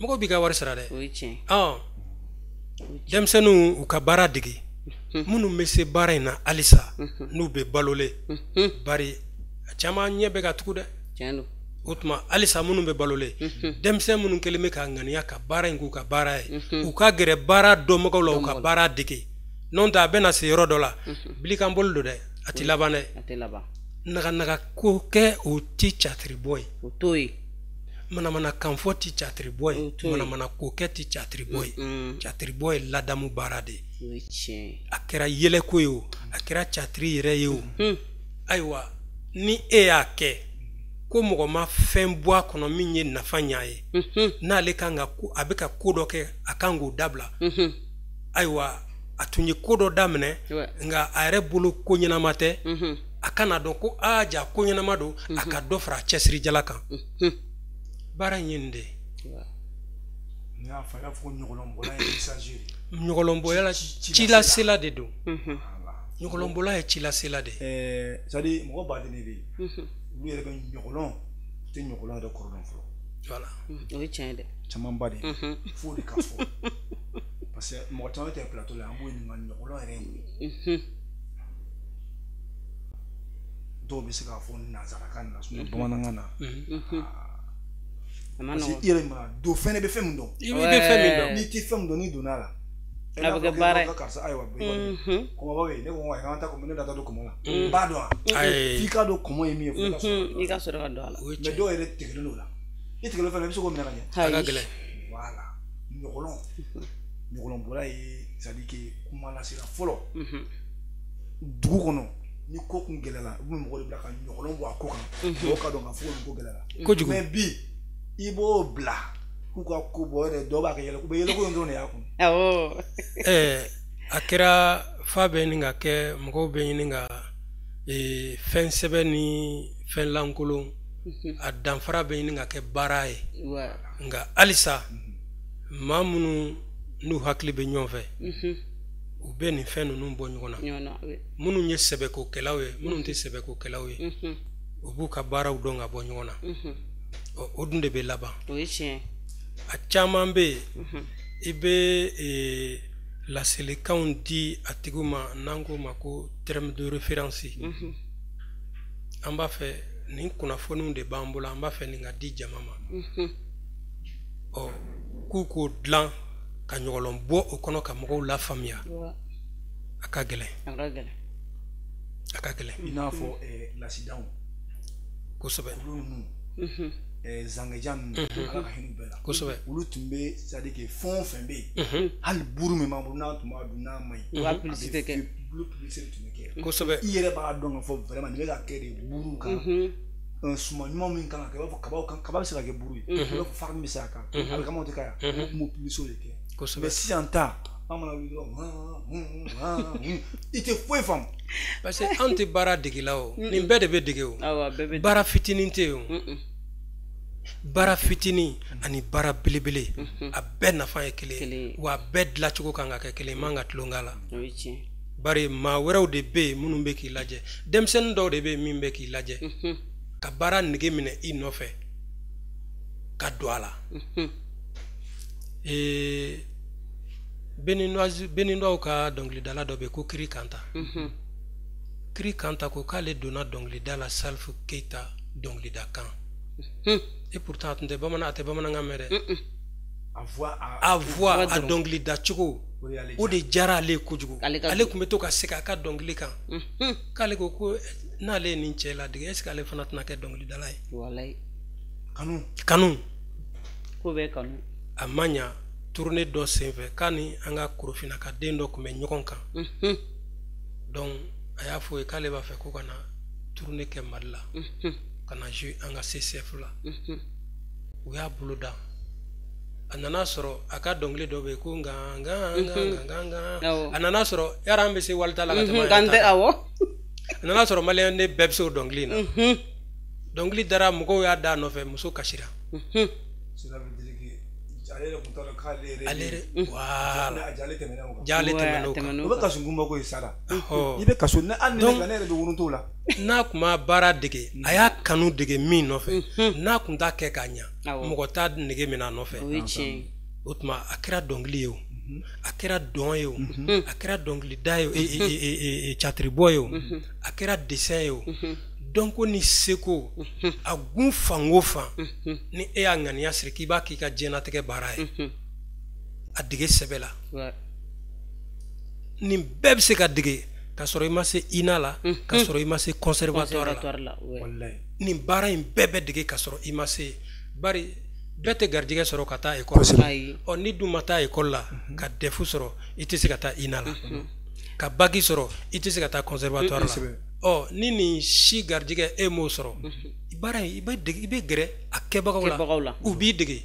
Mɔgɔw b'i ka wari sara dɛ. O ye tiɲɛ. Ɔ, denmisɛnninw u ka baara dege. Minnu bɛ se baara in na halisa, n'u bɛ balolen, bari a caman ɲɛ bɛ ka tugu dɛ. Tiɲɛ don. O tuma halisa minnu bɛ balolen, denmisɛn minnu kɛlen bɛ k'a ŋaniya ka baara in k'u ka baara ye, u ka gɛrɛ baara dɔnbagaw la, u ka baara dege. N'o tɛ a bɛ na se yɔrɔ dɔ la, bilikan bolo don dɛ, a tɛ laban dɛ. A tɛ laban. Naganaga ko kɛ o ti catiri bɔ ye. O t'o ye. Manamana kanfɔ ti catiri bɔ ye. Manamana ko kɛ ti catiri bɔ ye. Catiri bɔ ye ladamu baara de ye. O ye tiɲɛ ye. A kɛra yɛlɛko ye o, a kɛra catiri yɛrɛ ye o. Ayiwa, ni e y'a kɛ ko mɔgɔ ma fɛn bɔ a kɔnɔ min ye nafa ɲa ye, n'ale kan ka ko, a bɛ ka ko dɔ kɛ, a kan k'o dabila. Ayiwa, a tun ye ko dɔ daminɛ, nka a yɛrɛ bolo ko ɲɛnama tɛ. A kana dɔn ko aa ja ko ɲɛnama don, a ka dɔ fara a cɛsirijala kan. Baara in ye nin de ye. N'i y'a fɔ, i b'a fɔ ko ɲɔgɔlɔnbɔla ye messager de ye. Ɲɔgɔlɔnbɔla cilasela de don. Ɲɔgɔlɔnbɔla ye cilasela de ye. C'est à dire mɔgɔ baden de bɛ yen, olu yɛrɛ bɛ ɲɔgɔlɔn, u tɛ ɲɔgɔlɔn yɛrɛ kɔrɔ dɔn fɔlɔ. Voilà. O ye tiɲɛ ye dɛ. Camanba de ye. F'o de ka fɔ. Parce que mɔgɔ caman tɛ plateau la, an b'o ɲininka ɲɔgɔlɔn yɛrɛ ye mun ye. Dɔw bɛ se k'a fɔ nanzarakan na, sinon bamanankan na. Parce que i yɛrɛ mana don fɛn bɛ fɛn min dɔn. I bɛ fɛn min dɔn. N'i tɛ fɛn min dɔn, n'i donna a la. A bɛ kɛ baara ye. Karisa ayiwa kɔmɔbaw bɛ yen, ne ko k'an taa kɔmɔ, ne da don kɔmɔ la. N b'a dɔn wa? F'i k'a dɔn kɔmɔ ye min ye fo ka sɔrɔ. I ka sɔrɔ ka don a la. Mais dɔw yɛrɛ tigɛlen don o la. I tigɛlen fɛn na, i bɛ se k'o minɛ ka ɲɛ. A ka gɛlɛn. Voilà. Ɲɔgɔlɔn. Ɲɔgɔlɔnbɔla ye, c'est à dire que kuma lasela fɔlɔ. Dugu kɔnɔ, ni ko kun gɛlɛyara, u bɛ mɔgɔ de bila ka ɲɔgɔlɔn bɔ a ko kan. Mɔgɔw ka dɔn k'a fɔ ko nin ko gɛlɛyara. Kojugu. Mais bi, i b'o bila k'u ka ko bɔ yɛrɛ, dɔw b'a kɛ yɛlɛ, u bɛ yɛlɛko in dɔrɔn de y'a kun. Awɔ. A kɛra fa bɛ ɲini ka kɛ, mɔgɔw bɛ ɲini ka fɛn sɛbɛn ni fɛn lankolon, a danfara bɛ ɲini ka kɛ baara ye. Nka halisa maa minnu n'u hakili bɛ ɲɔgɔn fɛ, u bɛ nin fɛn ninnu bɔ ɲɔgɔn na. Minnu ye sɛbɛkokɛlaw ye, minnu tɛ sɛbɛkokɛlaw ye, u b'u ka baaraw dɔn ka bɔ ɲɔgɔn na. O dun de bɛ laban. O ye tiɲɛ. A caman bɛ yen, i bɛ laselikanw di a tigiw ma, n'an k'o ma ko terme de référence. An b'a fɛ nin kunnafoniw de b'an bolo, an b'a fɛ nin ka di jama ma. Ɔ, k'u k'o dilan ka ɲɔgɔlɔn bɔ o kɔnɔ ka mɔgɔw lafaamuya, a ka gɛlɛn. A ka gɛlɛn. I n'a fɔ lasidanw. Kosɛbɛ. Olu ninnu. Zangejan ninnu, ala ka hinɛ bɛɛ la. Kosɛbɛ. Olu tun bɛ, c'est à dire que fɛn o fɛn bɛ yen, hali buru min b'an bolo n'an tun b'a dun n'a ma ɲi, u b'a publicité kɛ. Publicité tun bɛ kɛ. Kosɛbɛ. I yɛrɛ b'a dɔn k'a fɔ vraiment nin bɛ ka kɛ de buru kan. Suman ɲuman min kan ka kɛ, i b'a fɔ kabaw kan, kaba bɛ se ka kɛ buru ye, i b'a fɔ farine bɛ se ka k'a la, alikamaw tɛ k'a ye, u tun b'o publicité de kɛ. Kosɛbɛ. Mais sisan ta, an mana wuli dɔrɔn, i tɛ foyi faamu. Parce que anw tɛ baara dege la o, nin bɛɛ de bɛ dege o. Baara fitinin tɛ yen o. Baara fitinin ani baara belebele, a bɛɛ nafa ye kelen ye, wa a bɛɛ dilancogo kan ka kɛ kelen ye, man ka tulon k'a la. Bari maa wɛrɛw de bɛ yen minnu bɛ k'i lajɛ, denmisɛnnin dɔw de bɛ yen min bɛ k'i lajɛ, ka baara nege minɛ i nɔfɛ ka don a la. Béninois ka dɔnkilidala dɔ bɛ yen ko Kiri Kanta. Kiri Kanta ko k'ale donna dɔnkilida la Salifu Keyita dɔnkilida kan. Et pourtant a tun tɛ bamanan, a tɛ bamanankan mɛn dɛ. A voix, a dɔnkilida cogo, o de diyara ale ye kojugu. Ale tun bɛ to ka segin a ka dɔnkili kan. K'ale ko ko n'ale ye nin cɛ ladege, est ce que ale fana tɛna kɛ dɔnkilidala ye? Walayi. Kanu. Kanu. Ko bɛɛ kanu. A ma ɲa tournée dɔ senfɛ k'a ni an ka Korofina ka den dɔ tun bɛ ɲɔgɔn kan. Donc a y'a fɔ ye k'ale b'a fɛ ko ka na tournée kɛ Mali la. Ka na jouer an ka CCF la. U y'a bolo da. A nana sɔrɔ a ka dɔnkili dɔ bɛ yen ko nka nka nka nka nka. A nana sɔrɔ yara an bɛ se walita la ka tɛmɛ an yɛrɛ ta kan. A nana sɔrɔ maliyɛn den bɛɛ bɛ se o dɔnkili in na. Dɔnkili dara, mɔgɔw y'a da a nɔfɛ, muso kasira. Cela veut dire que Ale voilà. Jale tɛmɛn'o kan. O bɛ kaso kunba ko ye sara. I bɛ kaso ne hali ne yɛrɛ bɛ woro la. N'a kun ma baara dege, a y'a kanu dege min nɔfɛ, n'a kun t'a kɛ k'a ɲa, mɔgɔ t'a nege minɛ a nɔfɛ. O tuma a kɛra dɔnkili ye o, a kɛra dɔn ye o, a kɛra dɔnkilida ye o, catiribɔ ye o, a kɛra dessin ye o. Dɔnko ni seko, a gun fan o fan, ni e y'a ŋaniya siri k'i b'a k'i ka diɲɛlatigɛ baara ye, a dege sɛbɛ la. Nin bɛɛ bɛ se ka dege k'a sɔrɔ i ma se INA la, k'a sɔrɔ i ma se conservatoire la. Nin baara in bɛɛ bɛ dege k'a sɔrɔ i ma se, bari bɛɛ tɛ garijɛgɛ sɔrɔ ka taa école la. Ɔ ni dun ma taa école la ka DEF sɔrɔ, i tɛ se ka taa INA la, ka bac sɔrɔ, i tɛ se ka taa conservatoire la. Ɔ ni nin si garijɛgɛ e m'o sɔrɔ, baara in i bɛ gɛrɛ a kɛbagaw la, u b'i dege.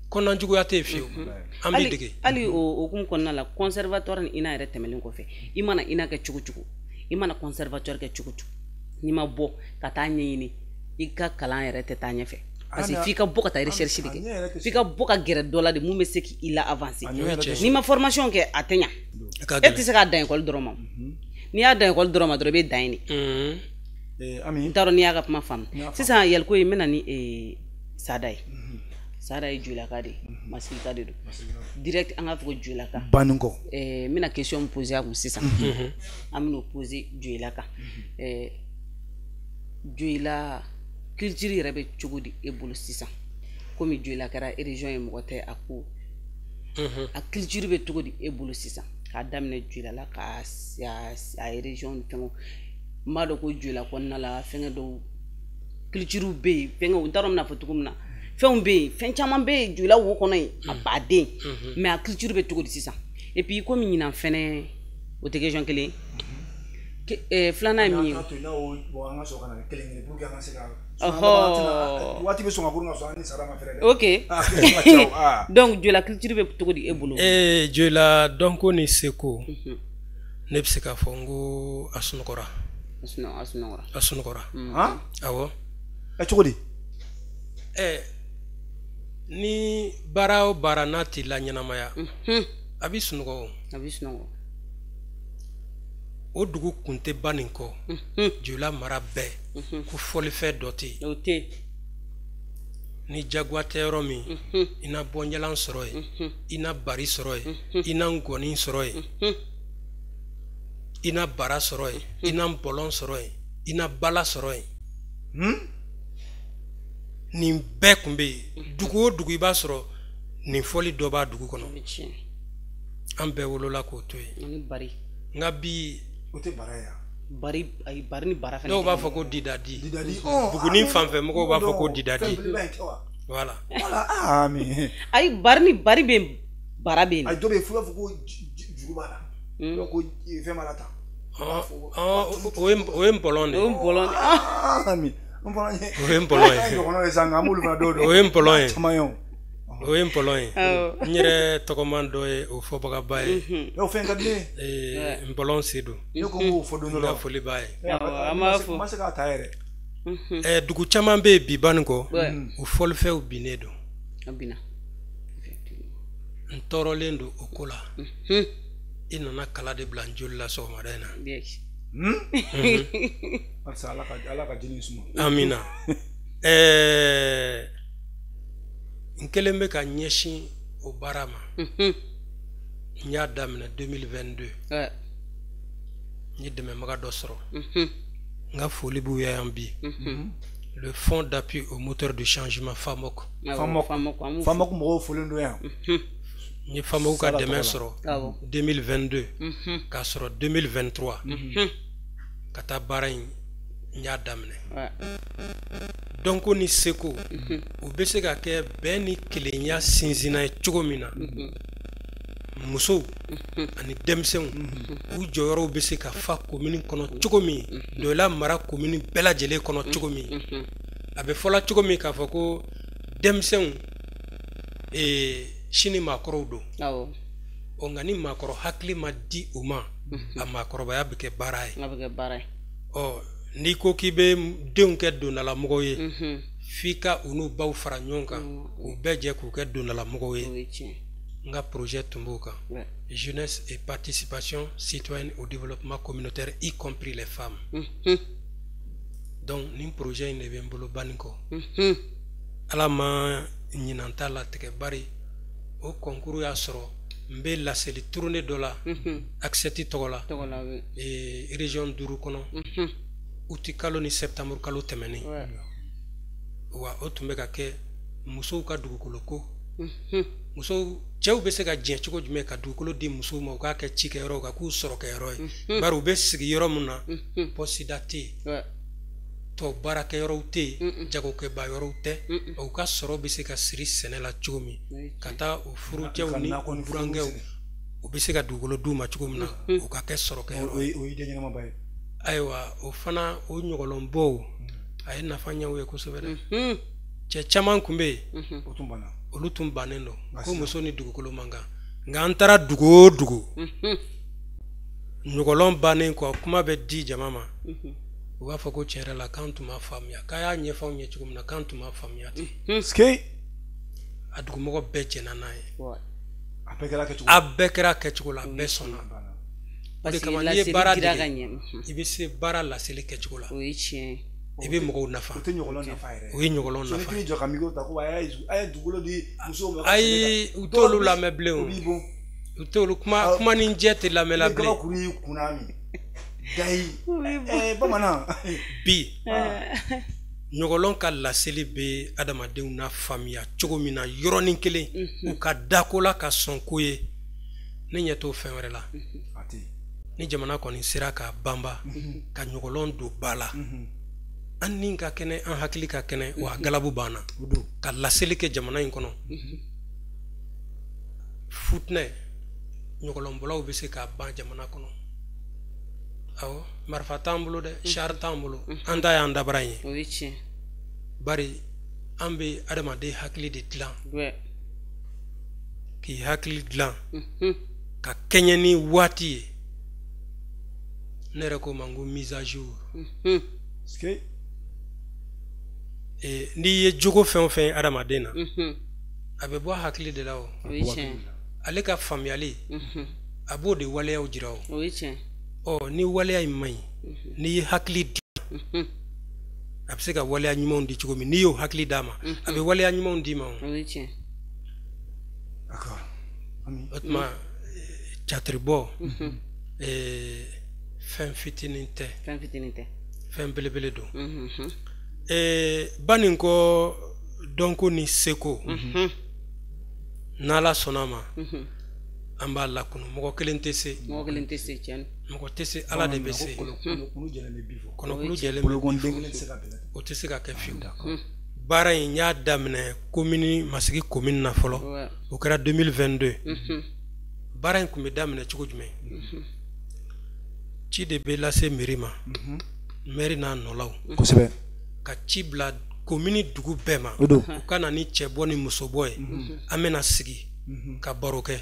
Kɔnɔnajuguya tɛ yen fiyewu, an b'i dege. Hali o hukumu kɔnɔna la, conservatoire ni INA yɛrɛ tɛmɛnen kɔfɛ, i mana INA kɛ cogo cogo, i mana conservatoire kɛ cogo cogo, n'i ma bɔ ka taa ɲɛɲini, i ka kalan yɛrɛ tɛ taa ɲɛfɛ. Parce que f'i ka bɔ ka taa recherche de kɛ, f'i ka bɔ ka gɛrɛ dɔ la de mun bɛ se k'i la avancer. N'i ma formation kɛ, a tɛ ɲa. E tɛ se k'a dan école dɔrɔn ma. N'i y'a dan école dɔrɔn ma dɔrɔn, i bɛ dan yen de. N t'a dɔn n'i y'a ka kuma faamu. Sisan Yaliko ye, n bɛ na ni Sada ye. Sada ye Joyilaka de ye, Masigika de don. Direct an k'a fɔ ko Joyilaka. Banikɔ. N bɛna question poser a kun sisan. An bɛn'o poser Joyilaka. Joyila culture yɛrɛ bɛ cogo di e bolo sisan? Komi Joyila kɛra région ye, mɔgɔ tɛ a ko. A culture bɛ cogo di e bolo sisan? K'a daminɛ Joyila la k'a a région ni fɛngɛw. N b'a dɔn ko Joyila kɔnɔna la fɛngɛ dɔw culture bɛ yen, fɛngɛw n t'a dɔn n bɛna fɔ cogo min na. Fɛnw bɛ yen, fɛn caman bɛ yen Joyila wo kɔnɔ yen, a baden. Mais a culture bɛ cogo di sisan? Et puis komi ɲinan fɛnɛ o tɛ région kelen ye. Filanan ye min ye. An ka sɔrɔ ka na kelen kelen pour que an ka se ka. Waati bɛ sɔn ka koron ka sɔrɔ an ni sara ma fɛrɛ dɛ. Ok. Donc Joyila culture bɛ cogo di e bolo? Joyila dɔnko ni seko, ne bɛ se k'a fɔ n ko a sunɔgɔra. A sunɔgɔra. A sunɔgɔra. Awɔ. Cogo di? Ni baara o baara n'a t'i la ɲɛnamaya, a b'i sunɔgɔ o. A b'i sunɔgɔ. O dugu kun tɛ ba nin kɔ, Joyila mara bɛɛ, ko fɔlifɛn dɔ tɛ yen. O tɛ yen. Ni jagoya tɛ yɔrɔ min, i na bɔnjalan sɔrɔ yen, i na bari sɔrɔ yen, i na ngɔni sɔrɔ yen, i na bara sɔrɔ yen, i na npɔlɔn sɔrɔ yen, i na bala sɔrɔ yen. Nin bɛɛ kun bɛ yen. Dugu o dugu i b'a sɔrɔ nin fɔli dɔ b'a dugu kɔnɔ. An bɛɛ wolola k'o to yen. Nka bi. O tɛ bara ye. Bari ayi, bari ni bara fana. Dɔw b'a fɔ ko didadi. Buguni fanfɛ mɔgɔw b'a fɔ ko didadi. Voilà. Ayi, bari ni bari bɛ yen, bara bɛ yen. Ayi, dɔw bɛ yen f'u b'a fɔ ko juru b'a la. Dɔw ko fɛn b'a la tan. O ye npɔlɔn de ye. O ye npɔlɔn de ye. O ye npɔlɔn ye. O ye npɔlɔn ye. O ye npɔlɔn ye. N yɛrɛ tɔgɔman dɔ ye o fɔbagaba ye. O fɛn ka di ne ye. Npɔlɔn Sedu. Ne ko n k'o fɔ don dɔ la. N ka foli b'a ye. An b'a fɔ. N ma se k'a ta yɛrɛ. Dugu caman bɛ yen bi Banikɔ, o fɔlifɛnw binnen don. A binna. N tɔɔrɔlen don o ko la. I nana kala de bila n joli la sɔgɔmada in na. Halisa Ala ka jeni suma. Amina. N kɛlen bɛ ka ɲɛsin o baara ma. N y'a daminɛ 2022. N ye dɛmɛbaga dɔ sɔrɔ. N ka foli b'u ye yan bi. Le fonds d'appui au moteur du changement FAMOC. FAMOC mɔgɔw folen don yan. N ye FAMOC ka dɛmɛ sɔrɔ 2022 k'a sɔrɔ 2023 ka taa baara in n y'a daminɛ. Dɔnko ni seko, o bɛ se ka kɛ bɛn ni kelenya sinsinna ye cogo min na, musow ani denmisɛnw u jɔyɔrɔw bɛ se ka fa komini kɔnɔ cogo min, Joyila mara komini bɛɛ lajɛlen kɔnɔ cogo min, a bɛ fɔla cogo min k'a fɔ ko denmisɛnw sini maakɔrɔw don. Ɔ nka ni maakɔrɔ hakili ma di u ma, a maakɔrɔbaya bɛ kɛ baara ye. Ɔ n'i ko k'i bɛ denw kɛ dondalamɔgɔw ye, F'i ka u n'u baw fara ɲɔgɔn kan k'u bɛɛ jɛ k'u kɛ dondalamɔgɔw ye. N ka projet tun b'o kan. Jeunesse et participation citoyenne au développement communautaire, y compris les femmes. Donc nin projet in de bɛ n bolo Banikɔ. Ala ma ɲinan ta latigɛ, bari o concours y'a sɔrɔ n bɛ laseli tournée dɔ la ACSET tɔgɔ la, région 5 kɔnɔ, août kalo ni septembre kalo tɛmɛnen. Wa o tun bɛ ka kɛ musow ka dugukolo ko. Musow, cɛw bɛ se ka jɛ cogo jumɛn ka dugukolo di musow ma u k'a kɛ cikɛyɔrɔ, ka k'u sɔrɔkɛyɔrɔ ye, bari u bɛ sigi yɔrɔ min na, pɔsida tɛ yen, tɔ baarakɛyɔrɔw tɛ yen, jagokɛba yɔrɔw tɛ, u ka sɔrɔ bɛ se ka siri sɛnɛ la cogo min, ka taa o furucɛw ni burankɛw, u bɛ se ka dugukolo d'u ma cogo min na, u ka kɛ sɔrɔkɛyɔrɔ ye. O ye ɲɛnamaba ye. Ayiwa, o fana o ɲɔgɔlɔnbɔw a ye nafa ɲɛ u ye kosɛbɛ dɛ. Cɛ caman tun bɛ yen, olu tun bannen don ko muso ni dugukolo man kan. Nka an taara dugu o dugu, ɲɔgɔlɔn bannen kɔ, kuma bɛ di jama ma, u b'a fɔ ko tiɲɛ yɛrɛ la k'an tun ma faamuya, k'a y'a ɲɛfɔ anw ye cogo min na k'an tun ma faamuya ten. A dugumɔgɔ bɛɛ jɛnna n'a ye. A bɛɛ kɛra kɛcogo la, a bɛɛ sɔnna. O de kama n'i ye baara dege, i bɛ se baara laseli kɛcogo la. I bɛ mɔgɔw nafa. O tɛ ɲɔgɔlɔn nafa yɛrɛ. O ye ɲɔgɔlɔn nafa. N'i jɔ ka micro ta ko a ye dugukolo di musow ma. Ayi, u t'olu lamɛn bilen o. U t'olu kuma ni jɛ tɛ lamɛn la bilen. Ni kabakuru y'i kunna min dayi bamanan. Bi ɲɔgɔlɔn ka laseli bɛ adamadenw na faamuya cogo min na yɔrɔnin kelen, u ka dako la ka sɔn ko ye, ne ɲɛ t'o fɛn wɛrɛ la. Ni jamana kɔni sera ka banba ka ɲɔgɔlɔn don ba la, an ni ka kɛnɛ, an hakili ka kɛnɛ, wa galabu banna ka laseli kɛ jamana in kɔnɔ. Futinɛ ɲɔgɔlɔnbɔlaw bɛ se ka ban jamana kɔnɔ. Awɔ, marifa t'an bolo dɛ, sari t'an bolo, an ta y'an dabara ye. Bari an bɛ adamaden hakili de dilan, k'i hakili dilan ka kɛɲɛ ni waati ye. Ne yɛrɛ ko ma n ko mise à jour. N'i ye jogo fɛn o fɛn ye adamaden na, a bɛ bɔ a hakili de la o. Ale ka faamuyali, a b'o de waleyaw jira o. Ɔ, ni waleya in man ɲi, n'i ye hakili di, a bɛ se ka waleya ɲumanw di cogo min, n'i y'o hakili d'a ma, a bɛ waleya ɲumanw d'i ma o. O tuma catiribɔ fɛn fitinin tɛ, fɛn belebele don. Banikɔ dɔnko ni seko, n'Ala sɔnna ma, an b'a lakunu. Mɔgɔ kelen tɛ se, mɔgɔ tɛ se, Ala de bɛ se. Kɔnɔkulu jɛlen bɛ o tɛ se ka kɛ fiyewu. Baara in n y'a daminɛ commune Masigi commune na fɔlɔ, o kɛra 2022. Baara in tun bɛ daminɛ cogo jumɛn? Ci de bɛ lase mairie ma, maire n'a nɔlaw. Kosɛbɛ. Ka ci bila commune dugu bɛɛ ma, u ka na ni cɛbɔ ni musobɔ ye, an bɛna sigi ka baro kɛ.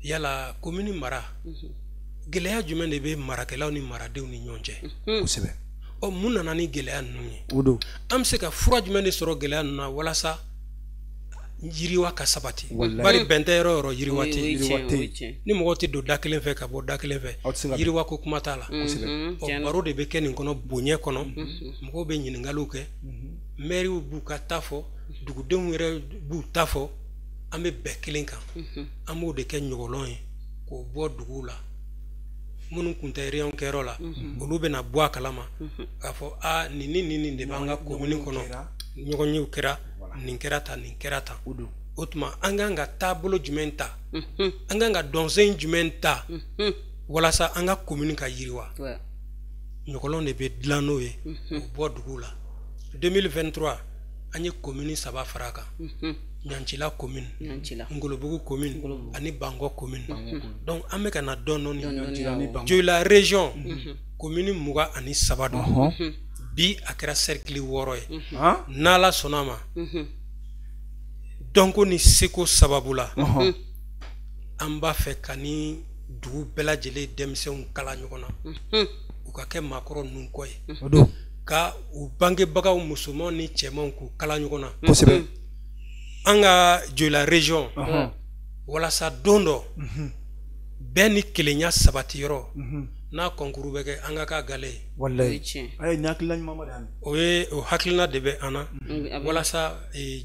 Yala commune mara, gɛlɛya jumɛn de bɛ marakɛlaw ni maradenw ni ɲɔgɔn cɛ? Kosɛbɛ. Ɔ, mun nana ni gɛlɛya ninnu ye? An bɛ se ka fura jumɛn de sɔrɔ gɛlɛya ninnu na walasa yiriwa ka sabati? Bari bɛn tɛ yɔrɔ o yɔrɔ, yiriwa tɛ yen. Ni mɔgɔ tɛ don da kelen fɛ ka bɔ da kelen fɛ, yiriwa ko kuma t'a la. Ɔ, baro de bɛ kɛ nin kɔnɔ, bonya kɔnɔ, mɔgɔw bɛ ɲininkaliw kɛ, maires b'u ka ta fɔ, dugudenw yɛrɛ b'u ta fɔ, an bɛ bɛn kelen kan. An b'o de kɛ ɲɔgɔlɔn ye k'o bɔ duguw la. Minnu tun tɛ réunion kɛyɔrɔ la, olu bɛna bɔ a kalama k'a fɔ a nin ni nin de b'an ka commune kɔnɔ, ɲɔgɔnyew kɛra, nin kɛra tan, nin kɛra tan. O tuma an kan ka taabolo jumɛn ta, an kan ka dɔnsen jumɛn ta walasa an ka commune ka yiriwa? Ɲɔgɔlɔn de bɛ dilan n'o ye k'o bɔ dugu la. 2023 an ye commune 3 fara a kan. Ɲancila commune, Ngolobugu commune ani Bangɔ commune. Donc an bɛ ka na dɔɔni dɔɔni. Joyila région commune 23 don. Bi a kɛra cercle 6 ye. N'Ala sɔnna ma, dɔnko ni seko sababu la, an b'a fɛ ka ni dugu bɛɛ lajɛlen denmisɛnw kala ɲɔgɔn na, u ka kɛ maakɔrɔ ninnu kɔ ye. Ka u bangebagaw musomanw ni cɛmanw k'u kala ɲɔgɔn na. Kosɛbɛ. An ka Joyila région walasa don dɔ bɛɛ ni kelenya sabati yɔrɔ n'a concours bɛ kɛ an ka k'a gale ye. Walayi. Ayi, nin hakilina ɲuman de y'an. O ye o hakilina de bɛ an na walasa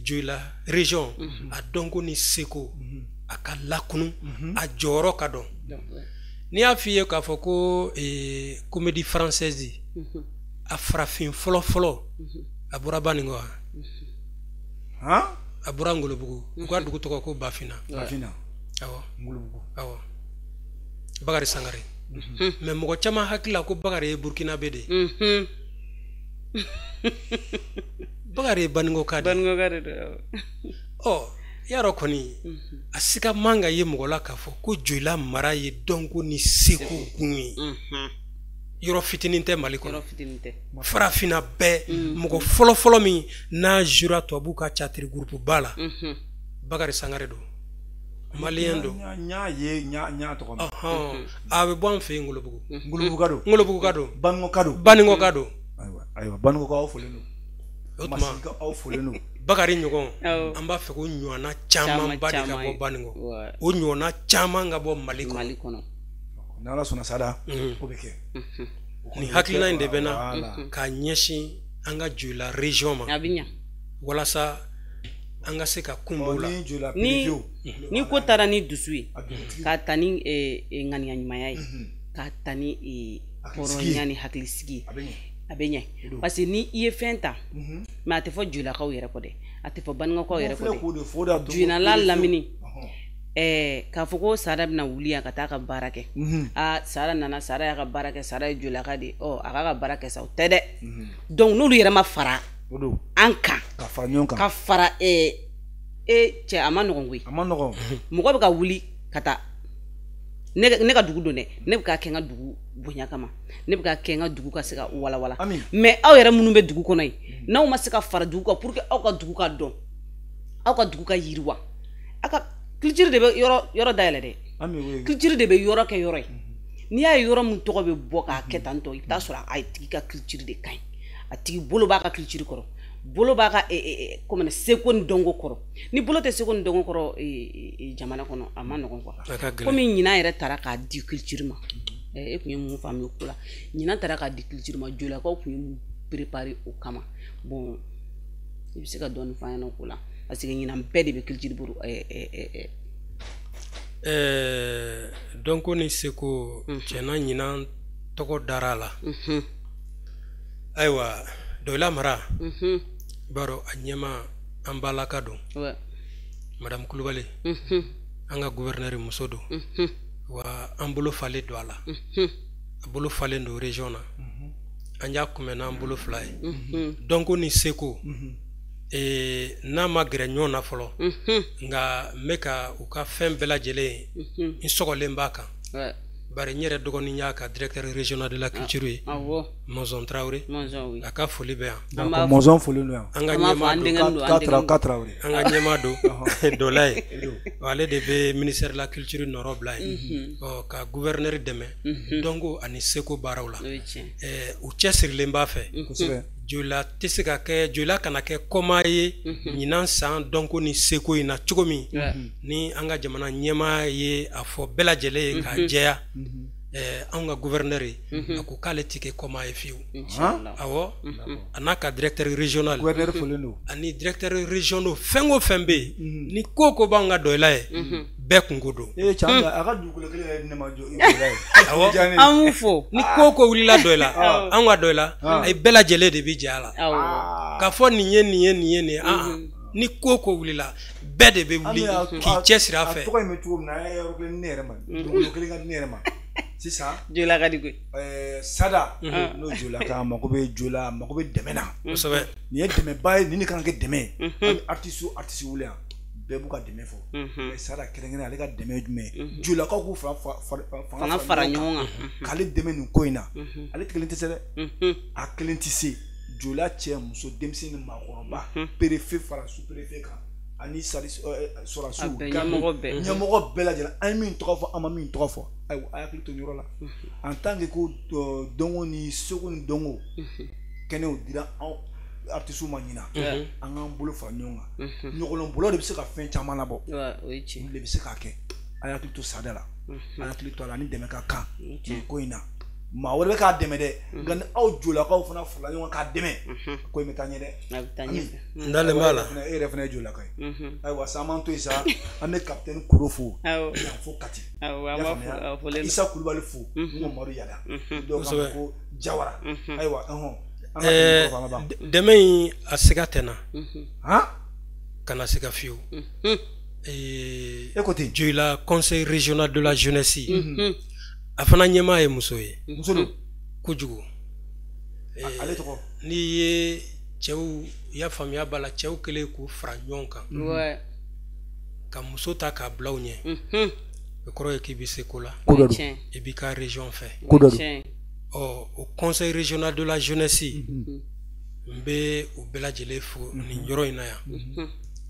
Joyila région a dɔnko ni seko a ka lakunu, a jɔyɔrɔ ka dɔn. N'i y'a f'i ye k'a fɔ ko comédie française a farafin fɔlɔ fɔlɔ a bɔra Baningo wa? A bɔra Ngolobugu. U ka dugu tɔgɔ ko Bafina. Bafina. Awɔ. Ngolobugu. Awɔ. Bakari Sangare. Mais mɔgɔ caman hakili la ko Bakari ye Burkinabé de ye. Bakari ye Baningo ka de ye. Baningo ka de don. Ɔ, yarɔ kɔni a sika man ka ye mɔgɔ la k'a fɔ ko Joyila mara ye dɔnko ni seko gun ye. Yɔrɔ fitinin tɛ Mali kɔnɔ. Yɔrɔ fitinin tɛ. Farafinna bɛɛ mɔgɔ fɔlɔ-fɔlɔ min n'a jura tubabu ka théâtre groupe ba la, Bakari Sangare don. Malien don. N y'a ye, n y'a tɔgɔ mɛn. A bɛ bɔ an fɛ yen Ngolobugu. Ngolobugu ka don. Ngolobugu ka don. Baningo ka don. Baningo ka don. Ayiwa, Baningo ka aw folen don. O tuma Masigi ka aw folen don. Bakari ɲɔgɔn, an b'a fɛ ko ɲɔgɔnna camanba de ka bɔ Baningo. O ɲɔgɔnna caman ka bɔ Mali kɔnɔ. Mali kɔnɔ. N'Ala sɔnna sada, o bɛ kɛ. Nin hakilina in de bɛ na k'a ɲɛsin an ka Joyila région ma. A bɛ ɲa. Walasa an ka se ka kun b'o la. Ni ko taara ni dusu ye, k'a ta ni ŋaniya ɲumanya ye, k'a ta ni hɔrɔnya ni hakilisigi ye, a bɛ ɲɛ. Parce que ni i ye fɛn ta, mais a tɛ fɔ Joyilakaw yɛrɛ kɔ dɛ, a tɛ fɔ Baningokaw yɛrɛ kɔ dɛ. Joyilala lamini k'a fɔ ko Sada bɛna wuli yan ka taa ka baara kɛ. Aa, Sada nana, Sada y'a ka baara kɛ, Sada ye Joyilaka de ye, ɔ a k'a ka baara kɛ sa, o tɛ dɛ. Donc n'olu yɛrɛ ma fara an kan, ka fara ɲɔgɔn kan, ka fara e cɛ, a ma nɔgɔn koyi. A ma nɔgɔn. Mɔgɔ bɛ ka wuli ka taa ne ka dugu don dɛ, ne bɛ k'a kɛ n ka dugu bonya kama, ne bɛ k'a kɛ n ka dugu ka se ka walawala. Mais aw yɛrɛ minnu bɛ dugu kɔnɔ yen, n'aw ma se ka fara dugu kan pour que aw ka dugu ka dɔn, aw ka dugu ka yiriwa, aw ka culture de bɛ yɔrɔ dayɛlɛ dɛ. Culture de bɛ yɔrɔ kɛ yɔrɔ ye. N'i y'a ye yɔrɔ min tɔgɔ bɛ bɔ k'a kɛ tan tɔ, i bɛ taa sɔrɔ a tigi ka culture de ka ɲi. A tigi bolo b'a ka culture kɔrɔ, bolo b'a ka comment seko ni dɔnko kɔrɔ. Ni bolo tɛ seko ni dɔnko kɔrɔ jamana kɔnɔ, a ma nɔgɔn quoi. Komi ɲinan yɛrɛ taara k'a di culture ma, e tun ye mun faamuya o ko la? Ɲinan taara k'a di culture ma, Joyilakaw tun ye mun préparer o kama? Bon, i bɛ se ka dɔɔnin f'an ɲɛna o ko la, parce que ɲinan bɛɛ de bɛ culture bolo. Dɔnko ni seko tiɲɛna ɲinan tɔgɔ dara a la. Ayiwa, Joyila mara, i b'a dɔn a ɲɛma an balaka don, Madame Kulubali, an ka gouverneur muso don, wa an bolo falen don a la, a bolo falen don région na, an y'a kunbɛn n'an bolo fila ye. Dɔnko ni seko n'a ma gɛrɛ ɲɔgɔn na fɔlɔ, nka n bɛ ka u ka fɛn bɛɛ lajɛlen n sɔgɔlen b'a kan. Bari n yɛrɛ dɔgɔnin y'a ka directeur régional de la culture ye, Mɔzɔn Tarawele, a ka foli bɛ yan. Mɔzɔn foli don yan. An ka ɲɛmaa don, Ka an ka ɲɛmaa don Dɔla ye, ale de bɛ ministère de la culture nɔrɔ bila yen, ɔ ka gouverneur dɛmɛ dɔnko ani seko baaraw la. U cɛsirilen b'a fɛ. Joyila tɛ se ka kɛ, Joyila kana kɛ kɔmaa ye ɲinan san dɔnko ni seko in na cogo min ni an ka jamana ɲɛmaa ye a fɔ bɛɛ lajɛlen ye k'a jɛya. Anw ka gouverneur ye, a ko k'ale ti kɛ kɔmaa ye fiyewu. Awɔ, a n'a ka directeur régional, gouverneur folen don, ani directeur régionaux fɛn o fɛn bɛ yen, ni ko ko b'anw ka Dɔyila ye, bɛɛ kunko don. Ee cɛ, a ka dugukolo kelen yɛrɛ ne ma jɔ Dɔyila ye. Awɔ, an b'u fo. Ni ko ko wulila Dɔyila, anw ka Dɔyila, a ye bɛɛ lajɛlen de bɛ jɛ a la. K'a fɔ nin ye nin ye nin ye nin ye, ni ko ko wulila, bɛɛ de bɛ wuli k'i cɛsiri a fɛ. A tɔgɔ in bɛ cogo min na, a ye yɔrɔ kelen ne yɛrɛ ma, dugukolo kelen ka di ne yɛrɛ ma. Sisan Joyila ka di koyi. Sada n'o Joyila ka mako bɛ Joyila, mako bɛ dɛmɛ na. Kosɛbɛ. Nin ye dɛmɛba ye, nin de kan ka kɛ dɛmɛ ye. An bɛ artiste o artiste wele yan, bɛɛ b'u ka dɛmɛ fɔ. Mais Sada kɛrɛnkɛrɛn ale ka dɛmɛ ye jumɛn ye? Joyilakaw k'u fanga fara ɲɔgɔn kan k'ale dɛmɛ nin ko in na. Ale kelen tɛ se dɛ, a kelen tɛ se. Joyila cɛ, muso, denmisɛnnin ni maakɔrɔba, préfet fara sous-préfet kan, ani sɔrɔdasiw, ɲɛmɔgɔ bɛɛ lajɛlen, an ye min tɔgɔ fɔ, an ma min tɔgɔ fɔ, ayiwa a hakili to nin yɔrɔ la. En tant que ko dɔnko ni seko ni dɔnko, kɛnɛw dira anw artistes ma ɲina an k'an bolo fara ɲɔgɔn kan ɲɔgɔlɔnbɔlaw de bɛ se ka fɛn caman labɔ olu de bɛ se k'a kɛ a y'a hakili to Sada la a y'a hakili to a la ni dɛmɛ ka kan nin ko in na maa wɛrɛ bɛ k'a dɛmɛ dɛ nka ni aw jolakaw fana farala ɲɔgɔn kan k'a dɛmɛ ko in bɛ taa ɲɛ dɛ a bɛ taa ɲɛfɛ n dalen b'a la e yɛrɛ fana ye jolaka ye ayiwa sa an b'an to yen sa an bɛ capitaine Koro fo yan fo Kati Isa Kulubali fo Umaru Yada dɔw k'an ko Jawara ayiwa dɛmɛ in a siga tɛ n na kana siga fiyewu e ko ten Joyila conseil régional de la jeunesse a fana ɲɛmaa ye muso ye muso don kojugu ale tɔgɔ n'i ye cɛw i y'a faamuya b'a la cɛw kɛlen k'u fara ɲɔgɔn kan ka muso ta k'a bila u ɲɛ o kɔrɔ ye k'i bɛ se ko la i b'i ka région fɛ ko dɔ don ɔ o conseil régional de la jeunesse n bɛ u bɛɛ lajɛlen fo nin yɔrɔ in na yan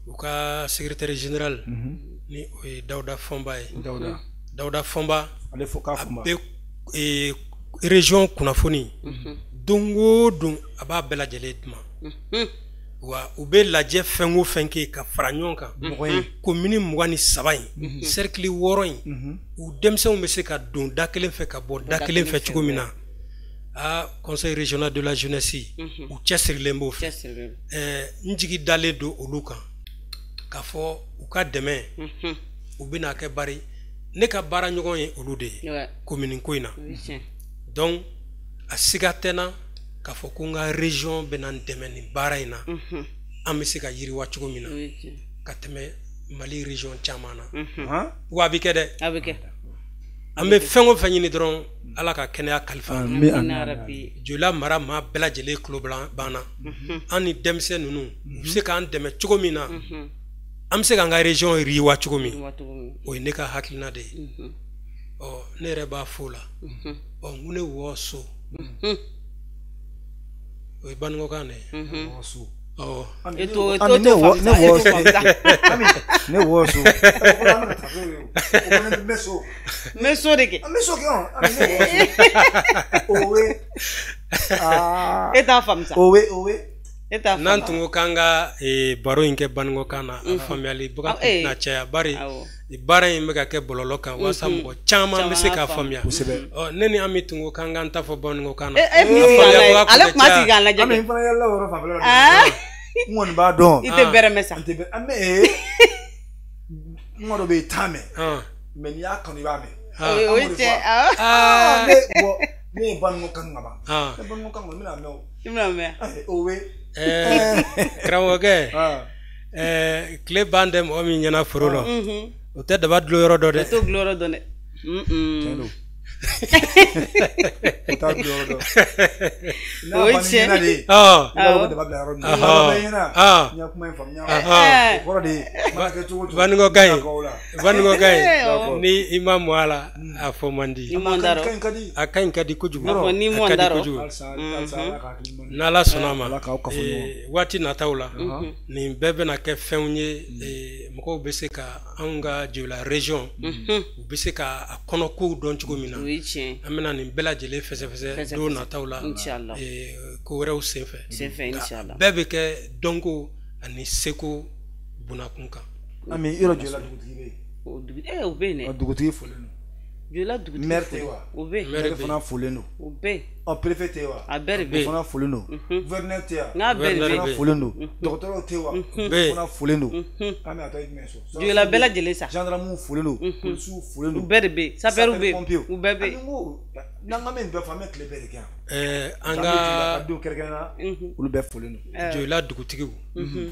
u ka secrétaire général ni o ye Dawuda Fɔnba ye Dawuda Fɔnba ale fo k'a fɔnba bɛ région kunnafoni don o don a b'a bɛɛ lajɛlen d'u ma wa u bɛ lajɛ fɛn o fɛn kɛ ka fara ɲɔgɔn kan commune 23 in cercle 6 in u denmisɛnw bɛ se ka don da kelen fɛ ka bɔ da kelen fɛ cogo min na a conseil régional de la jeunesse u cɛsirilen b'o fɛ n jigi dalen don olu kan k'a fɔ u ka dɛmɛ u bɛna kɛ bari ne ka baara ɲɔgɔn ye olu de ye commune ko in na donc a siga tɛ n na k'a fɔ ko n ka région bɛna n dɛmɛ nin baara in na an bɛ se ka yiriwa cogo min na ka tɛmɛ Mali région caman na wa a bɛ kɛ dɛ an bɛ fɛn o fɛn ɲini dɔrɔn Ala ka kɛnɛya kalifa Joyila mara maa bɛɛ lajɛlen tulo banna an ni denmisɛn ninnu u bɛ se k'an dɛmɛ cogo min na an bɛ se k'an ka région yiriwa cogo min o ye ne ka hakilina de ye ɔ ne yɛrɛ b'a fo la ɔ n ko ne wɔ so o ye banikɔkan de ye wɔ so ɔ ne wɔ so n bɛ so de kɛ n bɛ so kɛ owe e t'a faamu sa owe owe n'an tun ko k'an ka baro in kɛ banikɔkan na a faamuyali baga tun tɛna caya bari baara in bɛ ka kɛ bɔlɔlɔ kan walasa mɔgɔ caman bɛ se k'a faamuya ne ni Ami tun ko k'an k'an ta fɔ banikɔkan na ale kuma sigi k'an lajɛ Ami n fana yɛlɛla o yɔrɔ fanfɛla la n kɔni b'a dɔn i tɛ bɛrɛ mɛn sa n tɛ bɛrɛ mɛ kuma dɔ bɛ yen i t'a mɛn mɛ n'i y'a kanu i b'a mɛn o ye tiɲɛ ne ye banikɔkan ka ban ne banikɔkan kɔni n bɛna mɛn o i bɛna mɛn owe karamɔgɔkɛ tile ban tɛ mɔgɔ min ɲɛna foro la o tɛ daba dulon yɔrɔ dɔn dɛ o t'o dulon yɔrɔ dɔn dɛ tiɲɛ don o t'a dulon yɔrɔ dɔn n'a banni ɲɛna de i b'a dɔn ko daba bila yɔrɔ min na n'a banni ɲɛna n ya kuma in faamuya o kɔrɔ de ye mana kɛ cogo o cogo banikɔkan ye ni i ma mɔ a la a fɔ man di a ka ɲi ka di kojugu a ka di kojugu n'Ala sɔnna a ma waati nataw la nin bɛɛ bɛna kɛ fɛnw ye mɔgɔw bɛ se ka anw ka Joyila région u bɛ se ka a kɔnɔkow dɔn cogo min na an bɛna nin bɛɛ lajɛlen fɛsɛfɛsɛ don nataw la ko wɛrɛw senfɛ bɛɛ bɛ kɛ dɔnko ani seko bunakun kan. Ami yɔrɔ Joyila dugutigi bɛ yen. O bɛ yen dɛ. Dugutigi folen don. Joyila dugutigi maire tɛ yen wa. O bɛ yen. Maire fana folen don. O bɛ yen. Ɔ préfet tɛ yen wa. A bɛɛ de bɛ yen. O fana folen don. Gouverneur tɛ yen wa. N'a bɛɛ de bɛ yen. O fana folen don. Dɔgɔtɔrɔw tɛ yen wa. O fana folen don. Ami a tɔ ye jumɛn ye so. Joyila bɛɛ lajɛlen sa. Gendarmew folen don. Polisiw folen don. U bɛɛ de bɛ yen. Sapeurs bɛ yen. U bɛɛ bɛ yen. Ani ko n'an ka min bɛɛ fɔ an bɛ tile bɛɛ de kɛ yan. An ka denw kɛrɛnkɛrɛnnenya olu bɛɛ folen don. Joyila dugutigiw.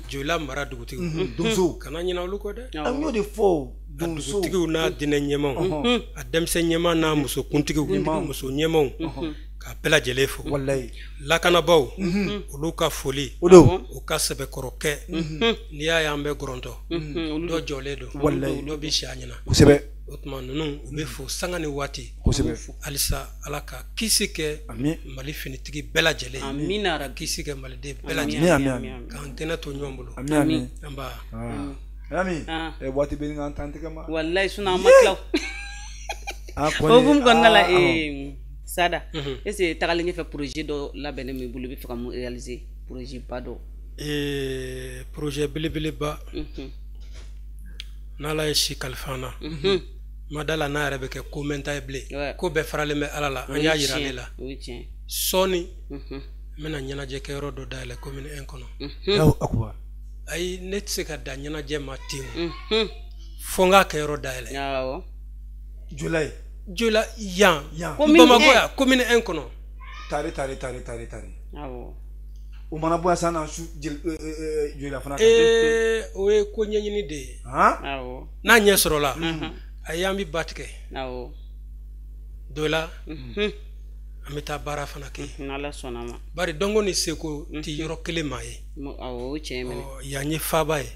Joyila mara dugutigiw. Donsow. Kana ɲinɛ olu kɔ dɛ. An y'o de fɔ. Dugutigiw n'a diinɛ ɲɛmaaw a denmisɛn ɲɛmaa n'a muso kuntigiw muso ɲɛmaaw ka bɛɛ lajɛlen fo walayi lakanabaaw olu ka foli o don u ka sɛbɛkɔrɔkɛ n'i y'a ye an bɛ gɔrɔntɔ dɔ jɔlen don walayi dɔ bɛ si a ɲɛna kosɛbɛ o tuma ninnu u bɛ fo sanga ni waati kosɛbɛ halisa Ala ka kisi kɛ Mali finitigi bɛɛ lajɛlen amiina kisi kɛ maliden bɛɛ lajɛlen k'an kɛnɛ to ɲɔgɔn bolo amiina an ba Ami waati bɛ n kan tɛgɛ ma walayi sinon an ma tila o hukumu kɔnɔna la Sada, est-ce que tagalen ɲɛfɛ projet dɔ labɛnnen min bolo i bɛ fɛ ka mun réaliser projet ba dɔ? Projet belebeleba, n'Ala ye si kalifa an na, ma da la n'a yɛrɛ bɛ kɛ ko mɛnta ye bilen, ko bɛɛ faralen bɛ Ala la, an y'a yira ale la. Sɔɔni n bɛna ɲɛnajɛkɛyɔrɔ dɔ dayɛlɛ commune 1 kɔnɔ. Ayi, ne tɛ se ka dan ɲɛnajɛ ma ten, fo n k'a kɛyɔrɔ dayɛlɛ. Jola ye? Jola yan, Bamakɔ yan, commune 1 kɔnɔ. Tare tare tare tare tare. O mana bɔ yan sisan na su Jola fana. O ye ko ɲɛɲini de ye. N'a ɲɛ sɔrɔla, ayi, an bɛ ba tigɛ. Dɔ la, an bɛ taa baara fana kɛ. N'Ala sɔnna ma. Bari dɔnko ni seko tɛ yɔrɔ kelen maa ye. Awɔ, o tiɲɛ minɛ. Yan ye faaba ye.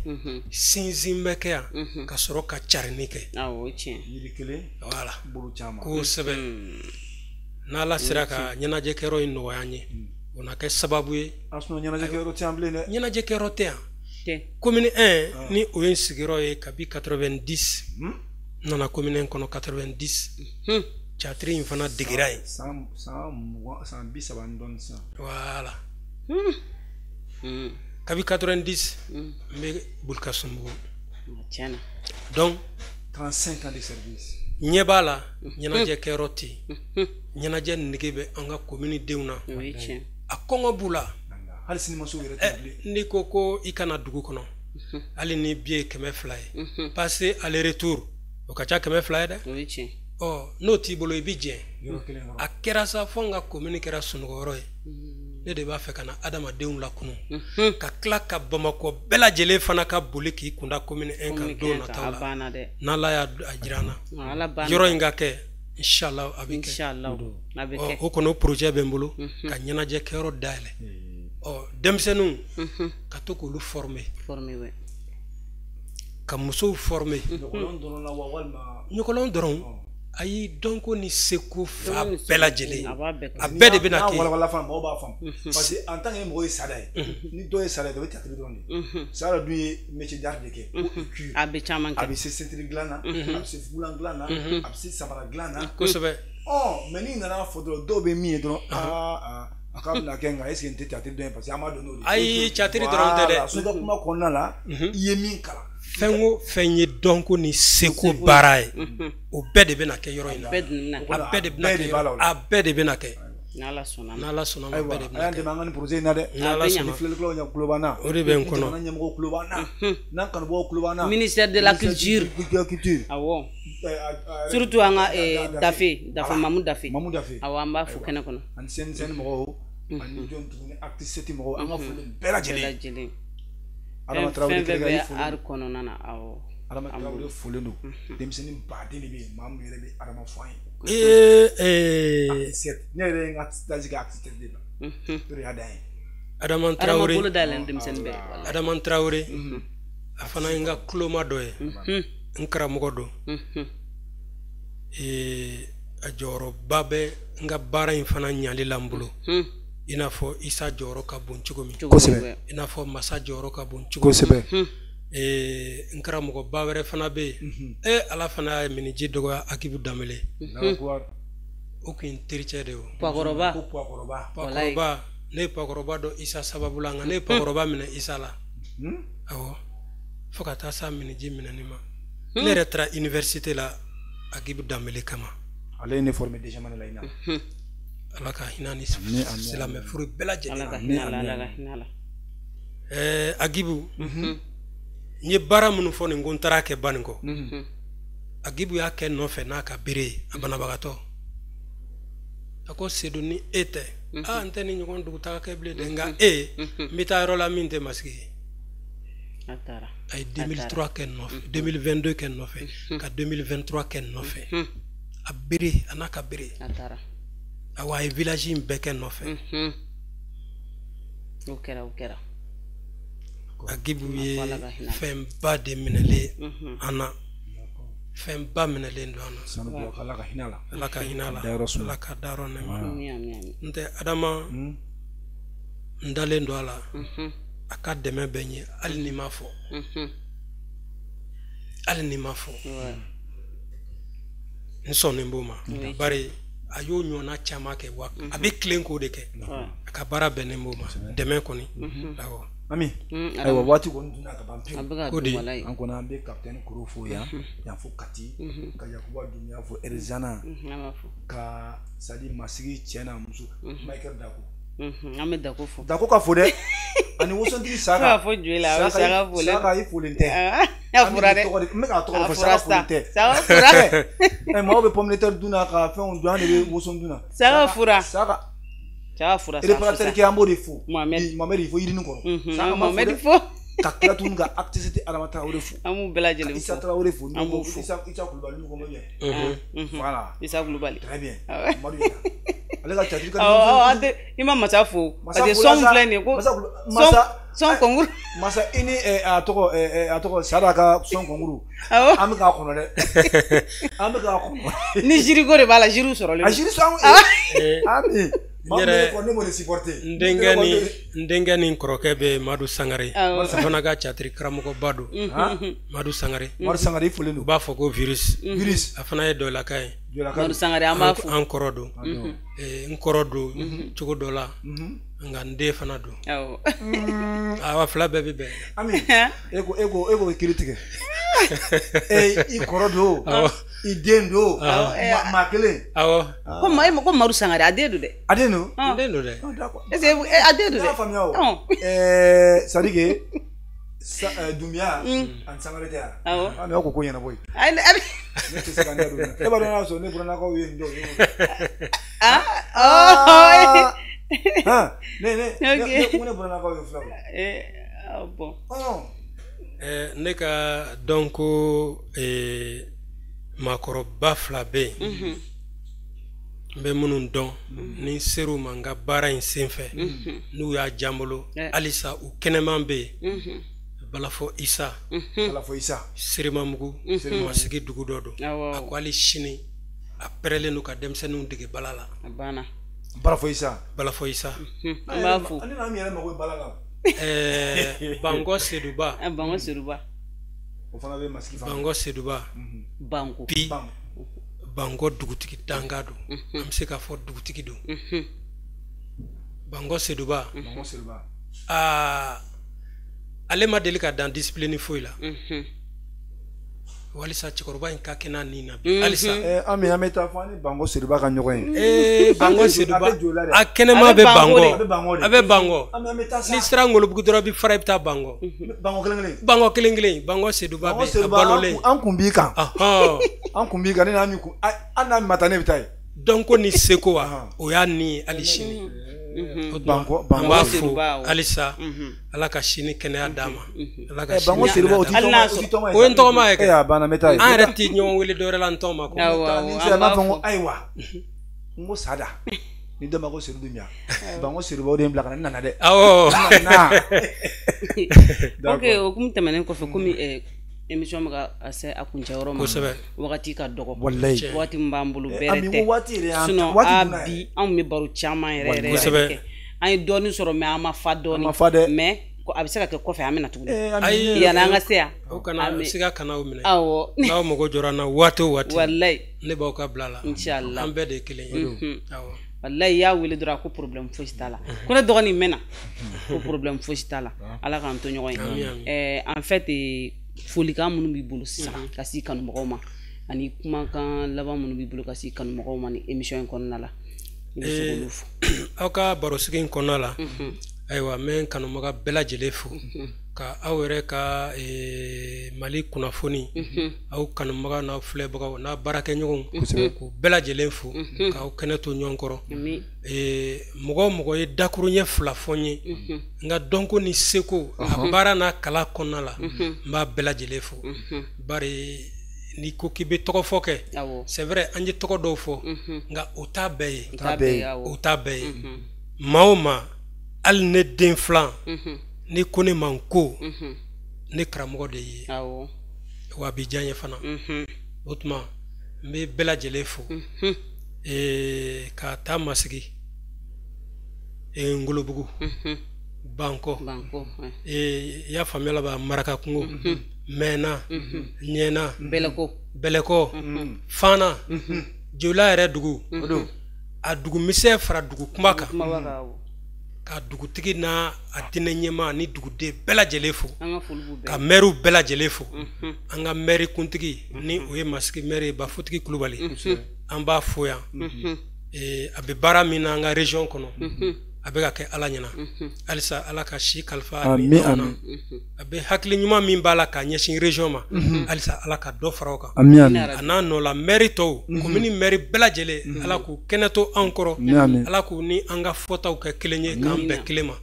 Sinsin bɛ kɛ yan ka sɔrɔ ka carinni kɛ. Awɔ, o tiɲɛ. Yiri kelen. Voilà. Bolo caman. Kosɛbɛ. N'Ala sera ka ɲɛnajɛkɛyɔrɔ in nɔgɔya an ye, o na kɛ sababu ye. A sinɔn ɲɛnajɛkɛyɔrɔ tɛ yan bilen dɛ. Ɲɛnajɛkɛyɔrɔ tɛ yan. Commune 1 ni o ye n sigiyɔrɔ ye kabi 90. N nana commune 1 kɔnɔ 90. Théâtre in fana degera yen. San 20, san 30 ni dɔɔnin sisan. Voilà. Kabi 90 n bɛ Bulukasunbugu. Tiɲɛ na. Donc 35 ans de service. Ɲɛ b'a la, ɲɛnajɛkɛyɔrɔ tɛ yen. Ɲɛnajɛ nege bɛ an ka commune denw na. O ye tiɲɛ. A kɔngɔ b'u la. Hali sinimaso yɛrɛ tɛ bilen. N'i ko ko i kana dugu kɔnɔ, hali ni billet 200 ye, passer aller retour o ka ca 200 ye dɛ. O ye tiɲɛ. N'o t'i bolo i bɛ jɛn. A kɛra sa fo n ka commune kɛra sunɔgɔyɔrɔ ye. Ne de b'a fɛ ka na adamadenw lakunu, ka tila ka Bamakɔ bɛɛ lajɛlen fana ka boli k'i kunda commune 1 kan don nataw la. N'Ala y'a jira an na, yɔrɔ in ka kɛ, inchallah a bɛ kɛ. O kɔni o projet bɛ n bolo ka ɲɛnajɛkɛyɔrɔ dayɛlɛ. Denmisɛnninw ka to k'olu former. Ka musow former. Ɲɔgɔlɔn dɔrɔn. Ayi, dɔnko ni seko fa bɛɛ lajɛlen, a bɛɛ de bɛna kɛ. N'a walawala fana, mɔgɔw b'a faamu. Parce que en tant que mɔgɔ ye Sada ye, ni dɔw ye Sada ye, dɔ bɛ théâtre dɔrɔn de. Sada dun ye métier d'art de kɛ. A bɛ caman kɛ. A bɛ se ceinture dilan na, a bɛ se fugulan dilan na, a bɛ se samara dilan na. Kosɛbɛ. Mais n'i nana fɔ dɔrɔn, dɔw bɛ min ye dɔrɔn, aa a k'a bɛna kɛ, nka est ce que n tɛ théâtre dɔn ye, parce que an b'a dɔn n'o de ye. Ayi, théâtre dɔrɔn tɛ dɛ. So ka kuma kɔnɔna la, i ye min kalan. Fɛn o fɛn ye dɔnko ni seko baara ye, o bɛɛ de bɛna kɛ yɔrɔ in na. A bɛɛ de bɛna kɛ, a bɛɛ de bɛna kɛ. N'Ala sɔnna ma. N'Ala sɔnna ma, bɛɛ de bɛna kɛ. A y'an dɛmɛ an ka nin projet in na dɛ. N'Ala sɔnna. Ni filɛlikɛlaw ɲɛ tulo b'an na. O de bɛ n kɔnɔ. Jamana ɲɛmɔgɔw tulo b'an na. N'an kanubagaw tulo b'an na. Ministère de la culture. Awɔ. Surtout an ka Dafe, Dafe Mamu Dafe. Mamu Dafe. Awɔ, an b'a fo kɛnɛ kɔnɔ. Ani CNCN mɔgɔw, ani jɔn tuguni, acte 7 mɔgɔw, an ka foli bɛɛ lajɛlen. Adama Traoré fɛn bɛɛ bɛ art kɔnɔna na. Awɔ. Adama Traoré folen don. Denmisɛnnin baden de bɛ yen, maa min yɛrɛ bɛ Adama fɔ an ye. Ne yɛrɛ ye n ka stage kɛ acte 7 de la. O de y'a dan ye. Adama Traoré. Adama bolo dayɛlɛn denmisɛnnin bɛɛ. Adama Traoré, a fana ye n ka kuloma dɔ ye. N karamɔgɔ don. A jɔyɔrɔba bɛ n ka baara in fana ɲali la n bolo. I n'a fɔ Isa jɔyɔrɔ ka bon cogo min. Kosɛbɛ. I n'a fɔ Masa jɔyɔrɔ ka bon cogo min. Kosɛbɛ. N karamɔgɔba wɛrɛ fana bɛ yen. Ala fana ye miniji dɔgɔya, Akibu Danbele. O kun ye n tericɛ de ye o. Pakɔrɔba. Ko Pakɔrɔba. Pakɔrɔba, ne ye Pakɔrɔba dɔn Isa sababu la, nka ne ye Pakɔrɔba minɛ Isa la. Awɔ. Fo ka taa s'a miniji minɛni ma. Ne yɛrɛ taara université la Akibu Danbele kama. Ale ye ne formé deuxième année la i na. Ala ka hinɛ ni silamɛ furu bɛɛ lajɛlen. Ala ka hinɛ ala, ala ka hinɛ ala. Agibu, n ye baara minnu fɔ nin ko n taara kɛ Banikɔ. Agibu y'a kɛ nɔfɛ n'a ka bere ye, a banabagatɔ. A ko Sedu, ni e tɛ, aa n tɛ ni ɲɔgɔn dugutaga kɛ bilen dɛ, nka e n bɛ taa yɔrɔ la min tɛ masigi ye. A taara. A ye 2003 kɛ nɔfɛ, 2022 kɛ nɔfɛ, ka 2023 kɛ nɔfɛ. A bere, a n'a ka bere. A taara. Awɔ, a ye village in bɛɛ kɛ nɔfɛ. O kɛra, o kɛra. Agibu ye fɛnba de minɛlen an na. Fɛnba minɛlen don an na. Ala ka hinɛ la. Ala ka hinɛ la. Ala ka dayɔrɔ nɛɛma. N tɛ Adama, n dalen don a la. A ka dɛmɛ bɛ n ye hali ni ma fɔ. Hali ni ma fɔ. N sɔnnen b'o ma. Bari A y'o ɲɔgɔnna caman kɛ wa a bɛ tilen k'o de kɛ. A ka baara bɛnnen b'o ma dɛmɛ kɔni. Awɔ. Ami, ayiwa waati kɔni dunna ka ban pewu. O de an kɔni an bɛ capitaine Koro fo yan, yan fo Kati, ka Yakuba Dunbiya fo Erizana, ka Sadi Masigi cɛ n'a muso, Michael Dako. An bɛ Dako fo. Dako ka fo dɛ. Ani wosontigi Saka. Ka fo Joyila, a bɛ Saka fo dɛ. Saka i folen tɛ. A fura dɛ. N bɛ k'a tɔgɔ fɔ Saka folen tɛ. Saka fura. Ɛ maaw bɛ pomme de terre dun na ka fɛnw dun, an de bɛ woson dun na. Saka fura. Saka. Saka fura. Réparateur kɛ an b'o de fo. Mohamed. Mohamed fo yirini kɔrɔ. Saka Mohamed fo. Ka tila tuguni ka activité Adama Traoré fo. An b'u bɛɛ lajɛlen fo. Isa Traoré fo. An b'u fo. Isa Kulubali n'u ko bien. Voilà. Isa Kulubali. Très bien. Madu Yɛrɛ. Ale ka chatiri ka di. Awɔ, i ma Masa fo. Parce que son filɛ nin ye ko. Masa son concours. Masa i ni a tɔgɔ Sada ka son concours. Awɔ. An bɛ k'a kɔnɔ dɛ. An bɛ k'a kɔnɔ. Ni jiri ko de b'a la, jiriw sɔrɔlen don. A jiri sɔn. Ami. N denkɛ ni kɔrɔkɛ bɛ Madu Sangare. A fana ka catiri karamɔgɔba don. Madu Sangare. Madu Sangare i folen don. U b'a fɔ ko virus. Virus. A fana ye dɔlaka ye. Madu Sangare an b'a fo. An kɔrɔ don. N kɔrɔ don cogo dɔ la. Nka n den fana don. Awɔ. Awa fila bɛɛ bɛ bɛn. Ami e ko kiiri tigɛ. I kɔrɔ don. I den don. Maa kelen. Awɔ. Ko ma e ma ko Madu Sangare a den don dɛ. A den don. N den don dɛ. D'accord. Est-ce que a den don dɛ. Ne y'a faamuya o. C'est à dire que Dunbiya ani Sangare tɛ yan. Awɔ. Ami aw ko ko ɲɛnabɔ yen. Ayi ne tɛ se ka n da don nin na. E b'a dɔn n'a sɔrɔ ne burannakaw ye nin dɔw ye. Ah. Ne ne burannakaw ye filaw ye. Bon. Ne ka dɔnko maakɔrɔba fila bɛ yen. N bɛ minnu dɔn ni ser'u ma n ka baara in senfɛ n'u y'a diya n bolo halisa u kɛnɛman bɛ yen. Balafɔ Isa. Balafɔ Isa. Sirimamugu Masigi dugu dɔ don. A ko hali sini a pɛrɛlen don ka denmisɛnninw dege bala la. A banna. Balafɔ Isa. Balafɔ Isa. An b'a fo. Ale n'an yɛrɛ mago bɛ bala la. Bangɔ Seduba. Bangɔ Seduba. O fana bɛ Masigi fan. Bangɔ Seduba. Bango. Bi Bangɔ dugutigi danga don. An bɛ se k'a fɔ dugutigi don. Bangɔ Seduba. Bangɔ Seduba. Aa ale ma deli ka dan discipline foyi la. Walisa cɛkɔrɔba in ka kɛ n'a nin na bi halisa. Ami an bɛ taa fɔ an ni Bangɔ Seduba ka ɲɔgɔn ye. Bangɔ Seduba a kɛnɛma bɛ Bangɔ. A bɛ Bangɔ. Ami an bɛ taa sa. Ni sira Ngolobugu dɔrɔn i bɛ fara i bɛ taa Bangɔ. Bangɔ kelen kelen. Bangɔ kelen kelen Bangɔ Seduba bɛ a balolen. An kun b'i kan. An kun b'i kan ne n'Ami kun an n'Ami ma taa ne bɛ taa yen. Dɔnko ni seko wa o y'a nin ye hali sini. Bangɔ an b'a fo halisa Ala ka sini kɛnɛya d'a ma. Ala ka sini Bangɔ Seduba o t'i tɔgɔma ye. O ye n tɔgɔma ye kɛ. A banna n bɛ taa yen. An yɛrɛ ti ɲɔgɔn wele dɔwɛrɛ la n tɔgɔma kɔ. Awɔ an b'a fɔ ko ayiwa n ko Sada ni dɔ ma ko Sedu Dunbiya Bangɔ Seduba o de ye n bila ka na n nana dɛ. Awɔ. Ok o kun tɛmɛnen kɔfɛ komi émission bɛ ka se a kuncɛ yɔrɔ ma. Kosɛbɛ. Wagati ka dɔgɔ. Walayi. Wagati min b'an bolo bɛrɛ tɛ. Waati yɛrɛ y'an sinon a bi anw bɛ baro caman yɛrɛ yɛrɛ kɛ. An ye dɔɔnin sɔrɔ mais an ma fa dɔɔnin. An ma fa dɛ. Mais a bɛ se ka kɛ kɔfɛ an bɛ na tuguni. Ayi yanni an ka se yan. O kana siga kana o minɛ. Awɔ. N'aw mago jɔra an na waati o waati. Walayi. Ne b'aw ka bila la. Inchallah. An bɛɛ de ye kelen ye. Awɔ. Walayi i y'a wele dɔrɔn a ko problème fosi t'a la. Ko ne dɔgɔnin mɛnna. Ko problème fosi t'a la. Ala k'an to ɲɔgɔn ye. En fait folikan minnu b'i bolo sisan ka s'i kanumɔgɔw ma ani kumakan laban minnu b'i bolo ka s'i kanumɔgɔw ma ni émission in kɔnɔna la i bɛ se k'olu fo. Aw ka barosigi in kɔnɔna la ayiwa n bɛ n kanubaga bɛɛ lajɛlen fo ka aw yɛrɛ ka Mali kunnafoni aw kanubaga n'aw filɛbagaw n'a baarakɛɲɔgɔnw k'u bɛɛ lajɛlen fo k'aw kɛnɛ to ɲɔgɔn kɔrɔ. Mɔgɔ o mɔgɔ ye dakuruɲɛ fila fɔ n ye n ka dɔnko ni seko a baara n'a kalan kɔnɔna la n b'a bɛɛ lajɛlen fo bari n'i ko k'i bɛ tɔgɔ fɔ kɛ c'est vrai an ye tɔgɔ dɔw fɔ nka o t'a bɛɛ ye o t'a bɛɛ ye maa o maa hali ne den filan ni ko ne ma n ko ne karamɔgɔ de ye wa a b'i diya n ye fana o tuma n bɛ bɛɛ lajɛlen fo ka taa Masigi Ngolobugu Bankɔ i y'a faamuya la ba Maraka kungo Mɛna Ɲɛna Bɛlɛkɔ Fana Joyila yɛrɛ dugu a dugu misɛn fara dugu kunba kan ka dugutigi n'a a diinɛ ɲɛmaa ni duguden bɛɛ lajɛlen fo ka mɛriw bɛɛ lajɛlen fo an ka mɛri kuntigi ni o ye Masigi mɛri ye Bafutigi Kulubali an b'a fo yan a bɛ baara min na an ka région kɔnɔ a bɛ ka kɛ Ala ɲɛna halisa Ala ka si kalifa a na a bɛ hakili ɲuman min b'a la k'a ɲɛsin région ma halisa Ala ka dɔ fara o kan a n'a nɔ la mɛri tɔw commune mɛri bɛɛ lajɛlen Ala k'u kɛnɛ to anw kɔrɔ Ala k'u ni an ka fɔtaw kɛ kelen ye k'an bɛn kelen ma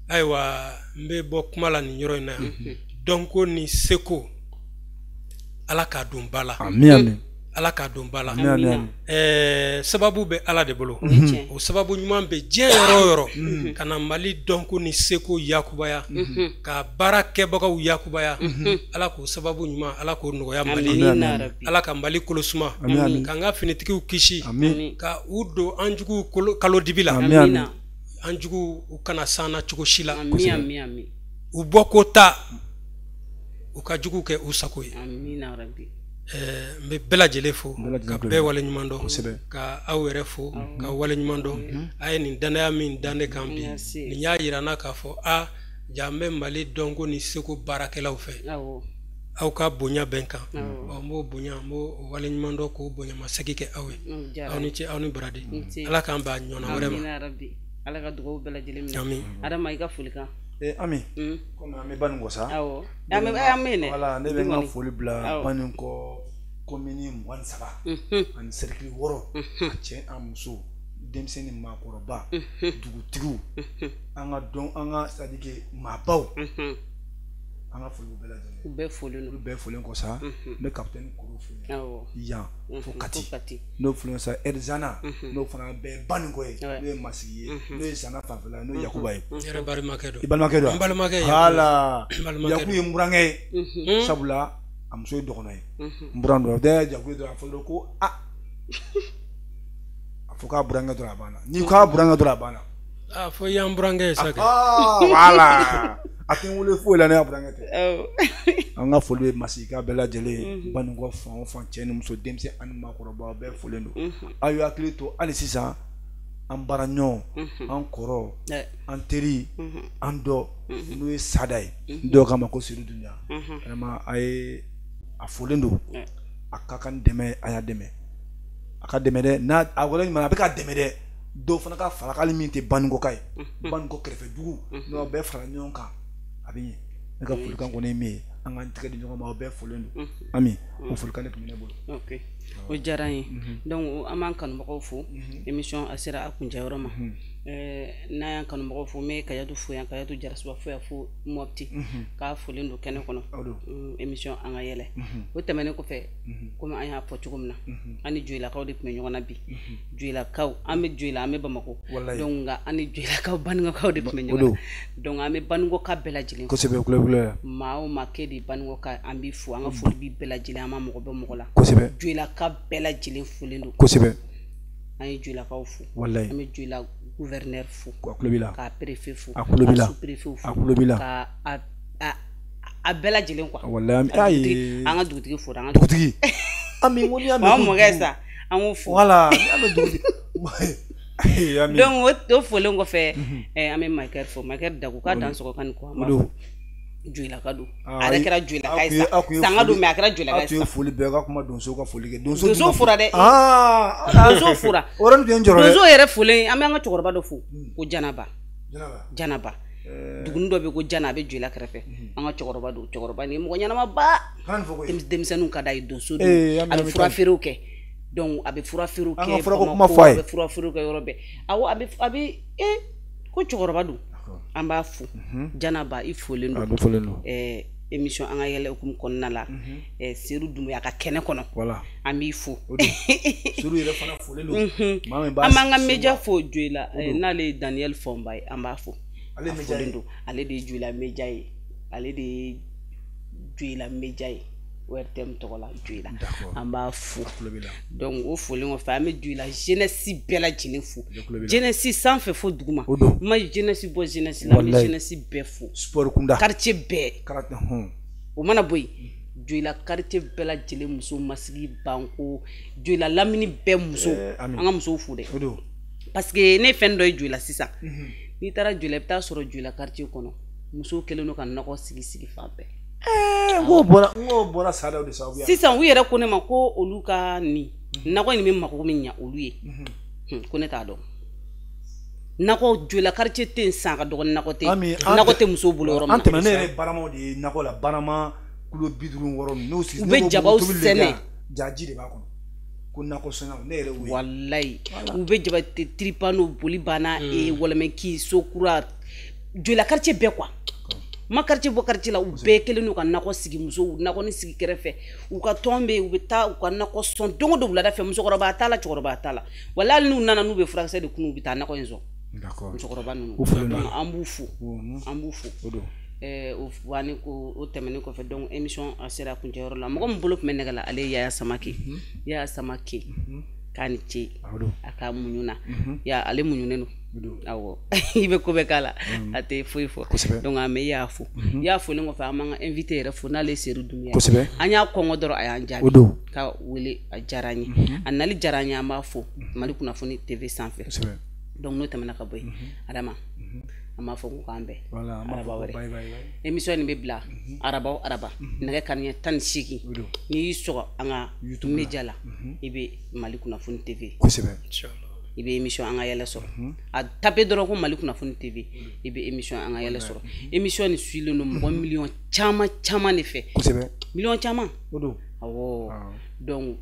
ayiwa n bɛ bɔ kuma la nin yɔrɔ in na yan dɔnko ni seko Ala k'a don ba la Ala k'a don ba la sababu bɛ Ala de bolo o sababu ɲuman bɛ diɲɛ yɔrɔ o yɔrɔ ka na Mali dɔnko ni seko yakubaya ka baara kɛbagaw yakubaya Ala k'o sababu ɲuman Ala k'o nɔgɔya Mali Ala ka Mali kolo suma k'an ka finitigiw kisi ka u don an juguw kalo dibi la an juguw u kana s'an na cogo si la u bɔ ko ta u ka juguw kɛ u sago ye n bɛ bɛɛ lajɛlen fo ka bɛɛ wale ɲuman dɔn ka aw yɛrɛ fo ka wale ɲuman dɔn a ye nin danaya min da ne kan bi nin y'a yira n na k'a fɔ a ja n bɛ Mali dɔnko ni seko baarakɛlaw fɛ aw ka bonya bɛ n kan n b'o bonya n b'o wale ɲuman dɔn k'o bonyamasegin kɛ aw ye aw ni ce aw ni baraji Ala k'an bɛn a ɲɔgɔnna wɛrɛ ma Ala ka dugawu bɛɛ lajɛlen minɛ Adama i ka folikan Ami komi an bɛ Banikɔ sa awɔ an bɛ yen dɛ voilà ne bɛ n ka foli bila Banikɔ commune 23 ani cercle 6 a cɛ a muso denmisɛnnin maakɔrɔba dugutigiw an ka dɔn an ka c'est à dire que maabaw an ka foli bɛɛ lajɛlen u bɛɛ folen don olu bɛɛ folen kɔ sa n bɛ capitaine Koro fo yan fo Kati n'o folen sa Ɛrizana n'o fana bɛɛ Banikɔ ye n'o ye Masigi ye n'o ye Zana fanfɛla ye n'o ye Yakuba ye n yɛrɛ balimakɛ don i balimakɛ don n balimakɛ ye voilà Yaku ye n burankɛ ye sabula a muso ye dɔgɔnɔ ye n buran don dɛ Yaku ye dɔrɔn a fɔ dɔrɔn ko a a fɔ k'a burankɛ dɔrɔn a banna n'i k'a burankɛ dɔrɔn a banna a fɔ i y'an burankɛ ye sa kɛ voilà a tɛ n wele foyi la ne y'a burankɛ tɛ an ka foli bɛ Masigi bɛɛ lajɛlen Banikɔ fan o fan cɛ ni muso denmisɛn ani maakɔrɔba bɛɛ folen don aw ye hakili to hali sisan an baara ɲɔgɔn an kɔrɔ an teri an dɔ n'o ye Sada ye dɔw k'a ma ko Seydou Dunbiya vraiment a ye a folen don a ka kan dɛmɛ a y'a dɛmɛ a ka dɛmɛ dɛ n'a a wɛrɛ ɲuman a bɛ ka dɛmɛ dɛ dɔw fana ka fara hali min tɛ Banikɔka ye Banikɔ kɛrɛfɛ dugu n'aw bɛɛ fara ɲɔgɔn kan a bɛ ɲɛ ne ka folikan kɔni ye min ye an k'an tɛgɛ di ɲɔgɔn ma aw bɛɛ folen don Ami o folikan de tun bɛ ne bolo ok o diyara n ye donc an b'an kanubagaw fo émission a sera a kuncɛyɔrɔ ma n'an y'an kanubagaw fo n bɛ Kajatu fo yan Kajatu Jarasuba fo yan fo Mopti k'a folen don kɛnɛ kɔnɔ émission an ka yɛlɛ o tɛmɛnen kɔfɛ komi an y'a fɔ cogo min na an ni Joyilakaw de tun bɛ ɲɔgɔn na bi Joyilakaw an bɛ Joyila an bɛ Bamakɔ donc nka an ni Joyilakaw Banikɔkaw de tun bɛ ɲɔgɔn na donc an bɛ Banikɔka bɛɛ lajɛlen kosɛbɛ kulɛkulɛ maa o maa k'e de ye Banikɔka an b'i fo an ka foli b'i bɛɛ lajɛlen an ma mɔgɔ bɛ mɔgɔ la kosɛbɛ Joyilaka bɛɛ lajɛlen folen don kosɛbɛ an ye Joyilakaw fo walayi an bɛ Joyila gouverneur fo a tulo b'i la k'a préfet fo a tulo b'i la sous préfet fo a tulo b'i la ka a bɛɛ lajɛlen quoi walayi ayi an ka dugutigi fo an ka dugutigi Ami ko n'i y'a mɛn ko mɔkɛ sa an k'o fo voilà n'i y'a mɛn dugutigi donc o folen kɔfɛ an bɛ Makɛri fo Makɛri Dago k'a dan sɔgɔ kan ni ko an b'a fo Joyilaka don a yɛrɛ kɛra Joyilaka ye sa sanga don mais a kɛra Joyilaka ye sa aw tun ye foli bɛɛ ka kuma donso ka foli kɛ donso fora dɛ donso fora o yɔrɔnin tun ye n jɔrɔ dɛ donso yɛrɛ folen an bɛ an ka cɛkɔrɔba dɔ fo ko Janaba Janaba duguni dɔ bɛ yen ko Jana a bɛ Joyila kɛrɛfɛ an ka cɛkɔrɔba don cɛkɔrɔba nin ye mɔgɔ ɲɛnamaba denmisɛnninw ka d'a ye donso don a bɛ fura feerew kɛ donc a bɛ fura feerew kɛ Bamakɔ a bɛ fura feerew kɛ yɔrɔ bɛɛ awɔ a bɛ ko cɛkɔrɔba don an b'a fo Janaba i folen don émission an ka yɛlɛ hukumu kɔnɔna la Seydou Doumbouya ka kɛnɛ kɔnɔ an b'i fo Seydou yɛrɛ fana folen don an b'an ka média fo Joyila n'ale ye Daniel Fɔnba ye an b'a fo a folen don ale de ye Joyila média ye ale de ye Joyila média ye ORTM tɔgɔ la Joyila an b'a fo donc o folen kɔfɛ an bɛ Joyila jeunesse bɛɛ lajɛlen fo jeunesse sanfɛ fo duguma n ma jeunesse bɔ jeunesse la an bɛ jeunesse bɛɛ fo sport kunda quartier bɛɛ o mana bɔ yen Joyila quartier bɛɛ lajɛlen muso masigi banko Joyila lamini bɛɛ muso an ka musow fo dɛ parce que ne fɛn dɔ ye Joyila sisan n'i taara Joyila i bɛ taa sɔrɔ Joyila quartier kɔnɔ musow kɛlen don ka nɔgɔ sigi sigi fan bɛɛ. N k'o bɔra Sada de sababu la. Sisan u yɛrɛ ko ne ma ko olu ka nin nakɔ in bɛ mako min ɲa olu ye ko ne t'a dɔn. Nakɔ Joyila quartier tɛ yen san ka dɔgɔ ni nakɔ tɛ yen nakɔ tɛ musow bolo yɔrɔ min na. An tɛmɛna ne yɛrɛ ye baramaw de ye nakɔ la barama kulo 56 n'o sigi u bɛ jabaw sɛnɛ jaji de b'a kɔnɔ ko nakɔ sɛnɛw ne yɛrɛ y'o ye. Walayi u bɛ jaba tiripano boli banna wɔlɔmɛki sokura Joyila quartier bɛɛ quoi. Ma quartier bɔ quartier la u bɛɛ kɛlen don ka nakɔ sigi musow nakɔni sigi kɛrɛfɛ u ka tɔn bɛ yen u bɛ taa u ka nakɔ sɔn don o don wulada fɛ musokɔrɔba t'a la cɛkɔrɔba t'a la wala hali n'u nana n'u bɛ furakisɛ de kunu u bɛ taa nakɔ in sɔn. Musokɔrɔba ninnu an b'u fo an b'u fo. O wani ko o tɛmɛnen kɔfɛ donc émission a sera kuncɛyɔrɔ la mɔgɔ min bolo tun bɛ nɛgɛ la ale ye Yaya Samake Yaya Samake k'a ni ce a ka muɲu na ya ale muɲunen don awɔ i bɛ ko bɛɛ k'a la a tɛ foyi fɔ donc an bɛ y'a fo i y'a folen kɔfɛ an b'an ka invité yɛrɛ fo n'ale ye Seydou Doumbia an y'a kɔngɔ dɔrɔn a y'an jaabi ka wele a diyara an ye a nali diyara an ye an b'a fo Mali Kunnafoni TV sanfɛ donc n'o tɛmɛna ka bɔ yen Adama an b'a fɔ ko k'an bɛn araba wɛrɛ émission nin bɛ bila araba o araba nɛgɛ kanɲɛ 18 n'i y'i sɔgɔ an ka media la i bɛ Mali Kunnafoni TV i bɛ émission an ka yɛlɛ sɔrɔ a tape dɔrɔn ko Mali Kunnafoni TV i bɛ émission an ka yɛlɛ sɔrɔ émission nin suilen don mɔgɔ miliyɔn caman caman de fɛ miliyɔn caman awɔ donc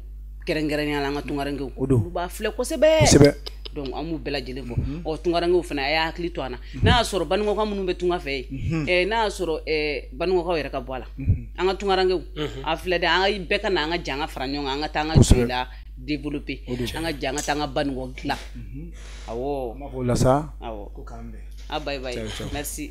kɛrɛnkɛrɛnnenya la an ka tunkarankew olu b'a filɛ kosɛbɛ donc an b'u bɛɛ lajɛlen fɔ ɔ tunkarankew fana a y'a hakili to an na n'a y'a sɔrɔ Banikɔkaw minnu bɛ tunga fɛ yen n'a y'a sɔrɔ Banikɔkaw yɛrɛ ka bɔ a la an ka tunkarankew a filɛ dɛ an ka bɛɛ ka na an ka jɛ an ka fara ɲɔgɔn kan an ka taa an ka Joyila développer an ka jɛ an ka taa an ka Banikɔ dilan awɔ an b'a fɔ o la sa awɔ ko k'an bɛn a bye bye merci.